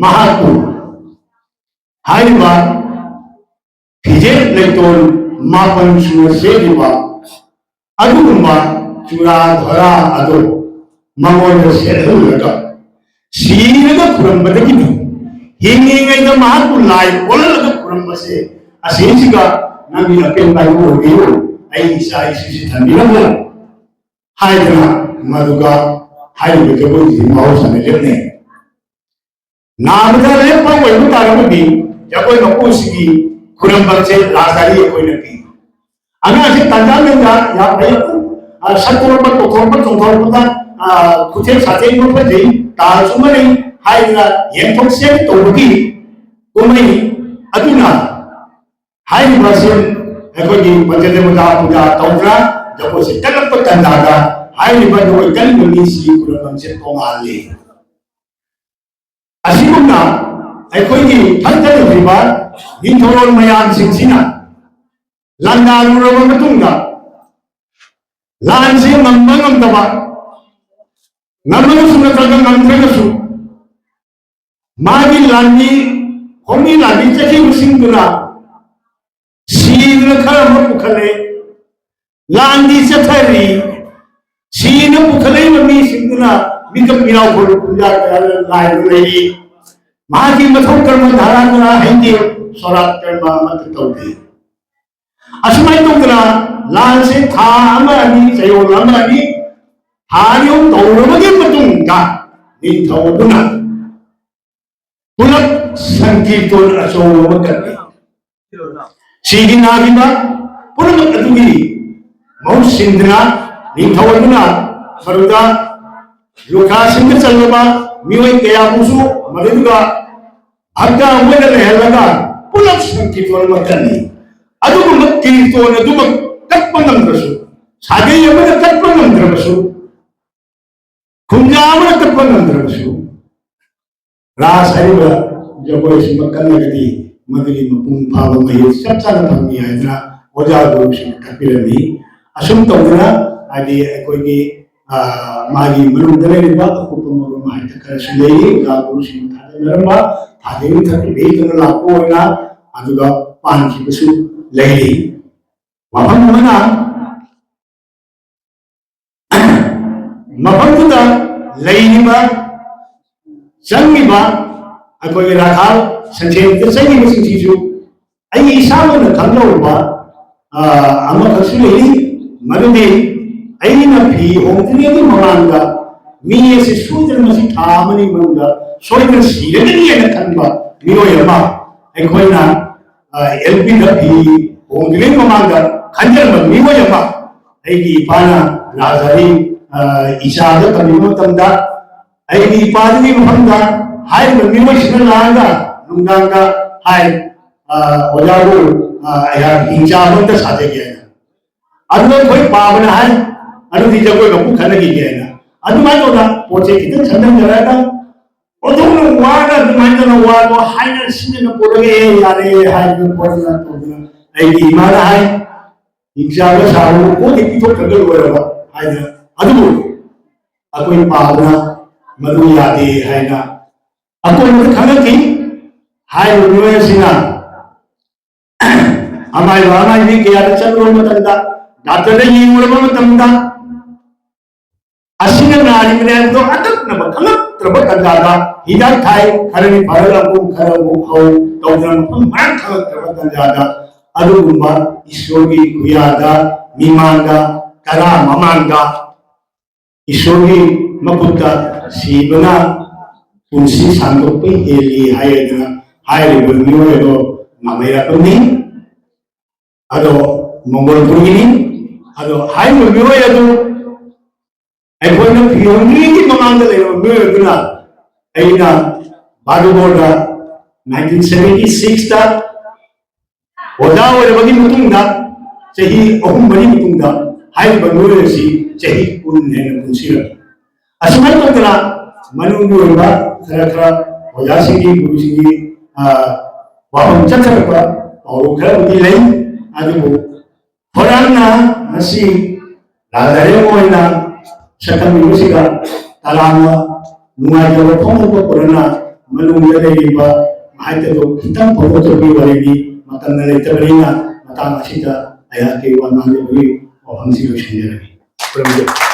ꯃꯍꯥꯛꯄꯨ ꯍꯥꯏꯔꯤꯕ ꯐꯤꯖꯦꯠ ꯂꯩꯇꯣꯟ ꯃꯥꯄꯟ ꯁꯨꯅ ꯁꯦꯠꯂꯤꯕ ꯑꯗꯨꯒꯨꯝꯕ ꯆꯨꯔꯥ ꯙꯔꯥ ꯑꯗꯨ ꯃꯉꯣꯟꯗ ꯁꯦꯠꯍꯜꯂꯒ, ꯁꯤꯔꯒ ꯈꯨꯔꯨꯝꯕꯗꯒꯤꯗꯤ ꯍꯤꯡꯂꯤꯉꯩꯗ ꯃꯍꯥꯛꯄꯨ ꯂꯥꯏ ꯑꯣꯜꯍꯜꯂꯒ ꯈꯨꯔꯨꯝꯕꯁꯦ, ꯑꯁꯤꯁꯤꯒ ꯅꯪꯒꯤ ꯑꯄꯦꯟꯕ ꯍꯥꯏꯕ ꯑꯣꯏꯕꯤꯌꯨ, ꯑꯩ ꯏꯆꯥ ꯏꯁꯨꯁꯤ ꯊꯝꯕꯤꯔꯝꯃꯣ ꯍꯥꯏꯗꯅ ꯃꯗꯨꯒ ꯍꯥꯏꯔꯤꯕ ꯖꯒꯣꯏꯁꯤ ꯃꯍꯧꯁꯥꯅ ꯂꯦꯞꯅꯩ꯫ ꯅꯥꯕꯗ ꯂꯦꯞꯄ ꯑꯣꯏꯕ ꯇꯥꯔꯒꯗꯤ ꯖꯒꯣꯏ ꯃꯄꯨꯁꯤꯒꯤ ꯈꯨꯔꯝꯕꯝꯁꯦ ꯂꯥꯖꯥꯔꯤ ꯑꯩꯈꯣꯏꯅ ꯄꯤ꯫ ꯑꯉꯥꯡꯁꯦ ꯇꯟꯖꯥ ꯃꯦꯟꯖꯥ ꯌꯥꯝ ꯐꯩ꯫ ꯑ, ꯁꯛꯇꯣꯔꯛꯄ, ꯇꯧꯊꯣꯔꯛꯄ, ꯆꯣꯡꯊꯣꯔꯛꯄꯗ, ꯑ, ꯈꯨꯊꯦꯛ ꯁꯥꯊꯦꯛ ꯃꯐꯖꯩ, ꯇꯥꯜꯁꯨ ꯃꯔꯩ ꯍꯥꯏꯗꯅ ꯌꯦꯡꯊꯣꯛꯁꯦ ꯇꯧꯕꯒꯤ ꯀꯨꯝꯍꯩ ꯑꯗꯨꯅ ꯍꯥꯏꯔꯤꯕ ꯑꯁꯤ ꯑꯩꯈꯣꯏꯒꯤ ꯄꯟꯆꯗꯦꯕꯇꯥ ꯄꯨꯖꯥ ꯇꯧꯗ꯭ꯔꯥ? ꯖꯒꯣꯏꯁꯦ ꯀꯜꯂꯛꯄ ꯇꯟꯖꯥꯗ ꯍꯥꯏꯔꯤꯕ ꯖꯒꯣꯏ ꯀꯟꯕ ꯃꯤꯁꯤ ꯈꯨꯔꯝꯕꯝꯁꯦ ꯇꯣꯉꯥꯜꯂꯤ꯫ ꯑꯁꯤꯒꯨꯝꯅ ꯑꯩꯈꯣꯏꯒꯤ ꯊꯛꯇ ꯂꯩꯔꯤꯕ ꯅꯤꯡꯊꯧꯔꯣꯜ ꯃꯌꯥꯝꯁꯤꯡꯁꯤꯅ ꯂꯥꯟꯗꯥꯔꯨꯔꯕ ꯃꯇꯨꯡꯗ ꯂꯥꯟꯁꯤ ꯉꯝꯕ ꯉꯝꯗꯕ, ꯉꯝꯃꯒꯁꯨ ꯅꯠꯇ꯭ꯔꯒ ꯉꯝꯗ꯭ꯔꯒꯁꯨ, ꯃꯥꯒꯤ ꯂꯥꯟꯃꯤ, ꯈꯣꯡꯃꯤ ꯂꯥꯟꯃꯤ ꯆꯠꯈꯤꯕꯁꯤꯡꯗꯨꯅ ꯁꯤꯗꯨꯅ ꯈꯔ ꯑꯃ ꯄꯨꯈꯠꯂꯦ, ꯂꯥꯟꯗꯤ ꯆꯠꯊꯔꯤ꯫ ꯁꯤꯅ ꯄꯨꯈꯠꯂꯛꯏꯕ ꯃꯤꯁꯤꯡꯗꯨꯅ ꯃꯤꯀꯞ ꯃꯤꯔꯥꯎ ꯈꯣꯜꯂꯨ ꯄꯨꯡꯖꯥ ꯀꯌꯥꯗ ꯉꯥꯏꯗꯨꯅ ꯂꯩꯔꯤ꯫ ꯃꯍꯥꯛꯀꯤ ꯃꯊꯧ ꯀꯔꯃ ꯙꯥꯔꯥ ꯙꯥꯔꯥ ꯍꯩꯇꯦ, ꯁꯣꯔꯥꯠ ꯀꯔꯃ ꯑꯃꯠꯇ ꯇꯧꯗꯦ꯫ ꯑꯁꯨꯃꯥꯏꯅ ꯇꯧꯗꯅ ꯂꯥꯟꯁꯦ ꯊꯥ ꯑꯃ ꯑꯅꯤ, ꯆꯌꯣꯜ ꯑꯃ ꯑꯅꯤ, ꯊꯥ ꯑꯅꯤ ꯑꯍꯨꯝ ꯇꯧꯔꯕꯒꯤ ꯃꯇꯨꯡꯗ ꯅꯤꯡꯊꯧ ꯑꯗꯨꯅ ꯄꯨꯂꯞ ꯁꯪꯀꯤꯔꯇꯣꯟ ꯑꯆꯧꯕ ꯑꯃ ꯀꯠꯂꯤ꯫ ꯁꯤꯒꯤ ꯅꯥꯈꯤꯕ ꯄꯨꯝꯅꯃꯛ ꯑꯗꯨꯒꯤ ꯃꯍꯨꯠ ꯁꯤꯟꯗꯨꯅ ꯅꯤꯡꯊꯧ ꯑꯗꯨꯅ ꯃꯗꯨꯗ ꯂꯨꯈ꯭ꯔꯥꯁꯤꯡꯗ ꯆꯜꯂꯕ ꯃꯤꯑꯣꯏ ꯀꯌꯥꯕꯨꯁꯨ ꯃꯗꯨꯗ ꯍꯛꯆꯥꯡ ꯑꯣꯏꯅ ꯂꯩꯍꯜꯂꯒ ꯄꯨꯂꯞ ꯁꯪꯀꯤꯔꯇꯣꯟ ꯑꯃ ꯀꯠꯂꯤ꯫ ꯑꯗꯨꯒꯨꯝꯕ ꯀꯤꯔꯇꯣꯟ ꯑꯗꯨꯃꯛ ꯀꯠꯄ ꯉꯝꯗ꯭ꯔꯁꯨ, ꯁꯥꯒꯩ ꯑꯃꯅ ꯀꯠꯄ ꯉꯝꯗ꯭ꯔꯕꯁꯨ, ꯈꯨꯟꯖꯥ ꯑꯃꯅ ꯀꯠꯄ ꯉꯝꯗ꯭ꯔꯕꯁꯨ, ꯔꯥꯁ ꯍꯥꯏꯔꯤꯕ ꯖꯒꯣꯏ ꯑꯁꯤꯃꯛ ꯀꯜꯂꯒꯗꯤ ꯃꯗꯨꯒꯤ ꯃꯄꯨꯡ ꯐꯥꯕ ꯃꯍꯩ ꯆꯞ ꯆꯥꯅ ꯐꯪꯉꯤ ꯍꯥꯏꯗꯅ ꯑꯣꯖꯥ ꯒꯨꯔꯨꯁꯤꯡꯅ ꯇꯥꯛꯄꯤꯔꯝꯃꯤ꯫ ꯑꯁꯨꯝ ꯇꯧꯗꯅ ꯍꯥꯏꯗꯤ ꯑꯩꯈꯣꯏꯒꯤ, ꯑ, ꯃꯥꯒꯤ ꯃꯅꯨꯡꯗ ꯂꯩꯔꯤꯕ ꯑꯀꯨꯞꯄ ꯃꯔꯣꯜ ꯍꯥꯏꯗꯤ ꯈꯔꯁꯨ ꯂꯩꯔꯤ꯫ ꯑꯣꯖꯥ ꯒꯨꯔꯨꯁꯤꯡꯅ ꯊꯥꯗꯅꯔꯝꯕ, ꯊꯥꯗꯒꯤ ꯃꯊꯛꯇ ꯂꯩꯗꯨꯅ ꯂꯥꯛꯄ ꯑꯣꯏꯅ ꯑꯗꯨꯒ ꯄꯥꯟꯈꯤꯕꯁꯨ ꯂꯩꯔꯤ꯫ ꯃꯐꯝ ꯑꯃꯅ ꯃꯐꯝꯗꯨꯗ ꯂꯩꯔꯤꯕ, ꯆꯪꯉꯤꯕ ꯑꯩꯈꯣꯏꯒꯤ ꯔꯥꯈꯥꯜ ꯁꯟꯁꯦꯟꯗꯨꯗ ꯆꯪꯉꯤꯕꯁꯤꯡꯁꯤꯁꯨ ꯑꯩ ꯏꯁꯥꯃꯛꯅ ꯈꯪꯖꯍꯧꯕ, ꯑ, ꯑꯃꯈꯛꯁꯨ ꯂꯩꯔꯤ꯫ ꯃꯗꯨꯗꯤ ꯑꯩꯅ ꯐꯤ ꯍꯣꯡꯗ꯭ꯔꯤꯉꯩꯒꯤ ꯃꯃꯥꯡꯗ ꯃꯤ ꯑꯁꯤ ꯁꯣꯏꯗꯅ ꯃꯁꯤ ꯊꯥ ꯑꯃꯅꯤ ꯃꯅꯨꯡꯗ ꯁꯣꯏꯗꯅ ꯁꯤꯔꯒꯅꯤ ꯍꯥꯏꯅ ꯈꯟꯕ ꯃꯤꯑꯣꯏ ꯑꯃ ꯑꯩꯈꯣꯏꯅ, ꯑ, ꯑꯦꯜ ꯄꯤꯗ ꯐꯤ ꯍꯣꯡꯗ꯭ꯔꯤꯉꯩ ꯃꯃꯥꯡꯗ ꯈꯟꯖꯔꯝꯕ ꯃꯤꯑꯣꯏ ꯑꯃ ꯑꯩꯒꯤ ꯏꯄꯥꯅ ꯔꯥꯖꯙꯥꯅꯤ, ꯑ, ꯏꯆꯥꯗ ꯇꯝꯕꯤꯕ ꯃꯇꯝꯗ ꯑꯩꯒꯤ ꯏꯄꯥꯗꯨꯒꯤ ꯃꯐꯝꯗ ꯍꯥꯏꯔꯤꯕ ꯃꯤꯑꯣꯏꯁꯤꯅ ꯂꯥꯛꯑꯒ ꯅꯨꯡꯗꯥꯡꯗ ꯍꯥꯏ, "ꯑ, ꯑꯣꯖꯥꯕꯨ, ꯑ, ꯑꯩꯍꯥꯛ ꯍꯤꯡꯆꯥꯕ ꯑꯝꯇ ꯁꯥꯖꯒꯦ" ꯍꯥꯏꯅ꯫ ꯑꯗꯨꯗ ꯑꯩꯈꯣꯏ ꯄꯥꯕꯅ ꯍꯥꯏ, "ꯑꯗꯨꯗꯤ ꯖꯒꯣꯏ ꯃꯄꯨ ꯈꯟꯅꯈꯤꯒꯦ" ꯍꯥꯏꯅ꯫ ꯑꯗꯨꯃꯥꯏꯅ ꯇꯧꯗꯅ ꯄꯣꯠꯁꯦ ꯈꯤꯇꯪ ꯁꯝꯖꯤꯟꯖꯔꯒ ꯑꯣꯟꯊꯣꯛꯅ ꯋꯥꯅ ꯑꯗꯨꯃꯥꯏꯅ ꯇꯧꯅ ꯋꯥꯗꯣ ꯍꯥꯏꯅ ꯁꯤꯟꯅ ꯄꯨꯔꯒ "ꯑꯦ, ꯌꯥꯔꯦ" ꯍꯥꯏꯗꯅ ꯈꯣꯠꯇꯅ ꯇꯧꯗꯅ ꯑꯩꯒꯤ ꯏꯃꯥꯅ ꯍꯥꯏ, "ꯍꯤꯡꯆꯥꯕ ꯁꯥꯕꯕꯨ ꯄꯣꯠ ꯍꯦꯛ ꯄꯤꯊꯣꯛꯈ꯭ꯔꯒ ꯂꯣꯏꯔꯕ" ꯍꯥꯏꯗꯅ꯫ ꯑꯗꯨꯕꯨ ꯑꯩꯈꯣꯏ ꯄꯥꯕꯅ ꯃꯗꯨ ꯌꯥꯗꯦ ꯍꯥꯏꯅ ꯑꯀꯣꯟꯕꯗ ꯈꯪꯂꯛꯈꯤ꯫ ꯍꯥꯏꯔꯤꯕ ꯃꯤꯑꯣꯏ ꯑꯁꯤꯅ ꯑꯃꯥꯏꯕ ꯑꯃꯥꯏꯕꯤ ꯀꯌꯥꯗ ꯆꯠꯂꯨꯔꯕ ꯃꯇꯝꯗ, ꯗꯥꯛꯇꯔꯗ ꯌꯦꯡꯂꯨꯔꯕ ꯃꯇꯝꯗ, ꯑꯁꯤꯅ ꯅꯥꯔꯤꯕꯅꯤ ꯍꯥꯏꯕꯗꯣ ꯑꯀꯛꯅꯕ ꯈꯪꯂꯛꯇ꯭ꯔꯕ ꯇꯥꯟꯖꯥꯗ ꯍꯤꯗꯥꯛ ꯊꯥꯏ, ꯈꯔꯗꯤ ꯐꯔꯒ ꯑꯃꯨꯛ ꯈꯔ ꯑꯃꯨꯛ ꯍꯧ ꯇꯧꯗꯅ ꯃꯐꯝ ꯃꯔꯥꯡ ꯈꯪꯂꯛꯇ꯭ꯔꯕ ꯇꯥꯟꯖꯥꯗ ꯑꯗꯨꯒꯨꯝꯕ ꯏꯁꯣꯔꯒꯤ ꯈꯨꯌꯥꯗ ꯃꯤꯃꯥꯡꯗ ꯇꯔꯥ ꯃꯃꯥꯡꯗ ꯏꯁꯣꯔꯒꯤ ꯃꯈꯨꯠꯇ ꯁꯤꯕꯅ ꯄꯨꯟꯁꯤ ꯁꯥꯡꯗꯣꯛꯄ ꯍꯦꯜꯂꯤ ꯍꯥꯏꯗꯅ ꯍꯥꯏꯔꯤꯕ ꯃꯤꯑꯣꯏ ꯑꯗꯣ ꯃꯥꯃꯩꯔꯥꯛꯄꯝꯅꯤ꯫ ꯑꯗꯣ ꯃꯪꯒꯣꯜꯄꯨꯔꯒꯤꯅꯤ꯫ ꯑꯗꯣ ꯍꯥꯏꯔꯤꯕ ꯃꯤꯑꯣꯏ ꯑꯗꯨ ꯑꯩꯈꯣꯏꯅ ꯐꯤꯌꯣꯡꯒꯤꯒꯤ ꯃꯃꯥꯡꯗ ꯂꯩꯔꯕ ꯃꯤꯑꯣꯏ ꯑꯗꯨꯅ ꯑꯩꯅ ꯕꯥꯗꯨꯕꯣꯔꯗ ꯅꯥꯏꯟꯇꯤꯟ ꯁꯚꯦꯟꯇꯤ ꯁꯤꯛꯁꯇ ꯑꯣꯖꯥ ꯑꯣꯏꯔꯕꯒꯤ ꯃꯇꯨꯡꯗ ꯆꯍꯤ ꯑꯍꯨꯝ ꯃꯔꯤ ꯃꯇꯨꯡꯗ ꯍꯥꯏꯔꯤꯕ ꯃꯤꯑꯣꯏ ꯑꯁꯤ ꯆꯍꯤ ꯀꯨꯟ ꯍꯦꯟꯅ ꯄꯨꯟꯁꯤꯔꯝꯃꯤ꯫ ꯑꯁꯨꯃꯥꯏꯅ ꯇꯧꯗꯅ ꯃꯅꯨꯡꯒꯤ ꯑꯣꯏꯕ ꯈꯔ ꯈꯔ ꯑꯣꯖꯥꯁꯤꯡꯒꯤ, ꯒꯨꯔꯨꯁꯤꯡꯒꯤ, ꯑ, ꯋꯥꯐꯝ ꯆꯠꯊꯔꯛꯄ ꯄꯥꯎꯔꯧ ꯈꯔꯕꯨꯗꯤ ꯂꯩ꯫ ꯑꯗꯨꯕꯨ ꯍꯣꯔꯥꯟꯅ ꯉꯁꯤ ꯂꯥꯜꯗꯥꯔꯦꯝ ꯑꯣꯏꯅ ꯁꯛꯈꯪꯂꯤꯕꯁꯤꯒ ꯇꯔꯥꯝꯅ ꯅꯨꯡꯉꯥꯏꯖꯕ ꯐꯣꯡꯗꯣꯛꯄ ꯄꯨꯔꯅ ꯃꯅꯨꯡꯗ ꯂꯩꯔꯤꯕ ꯃꯍꯥꯛꯇꯗꯨ ꯈꯤꯇꯪ ꯐꯣꯡꯗꯣꯛꯆꯕꯒꯤ ꯋꯥꯔꯤꯅꯤ꯫ ꯃꯇꯝꯅ ꯂꯩꯇꯕꯅꯤꯅ ꯃꯇꯥꯡ ꯑꯁꯤꯗ ꯑꯩꯍꯥꯛꯀꯤ ꯋꯥ ꯉꯥꯡꯖꯕꯒꯤ ꯋꯥꯐꯝꯁꯤ ꯂꯣꯏꯁꯤꯟꯖꯔꯒꯦ꯫ ꯈꯨꯔꯨꯝꯖꯔꯤ꯫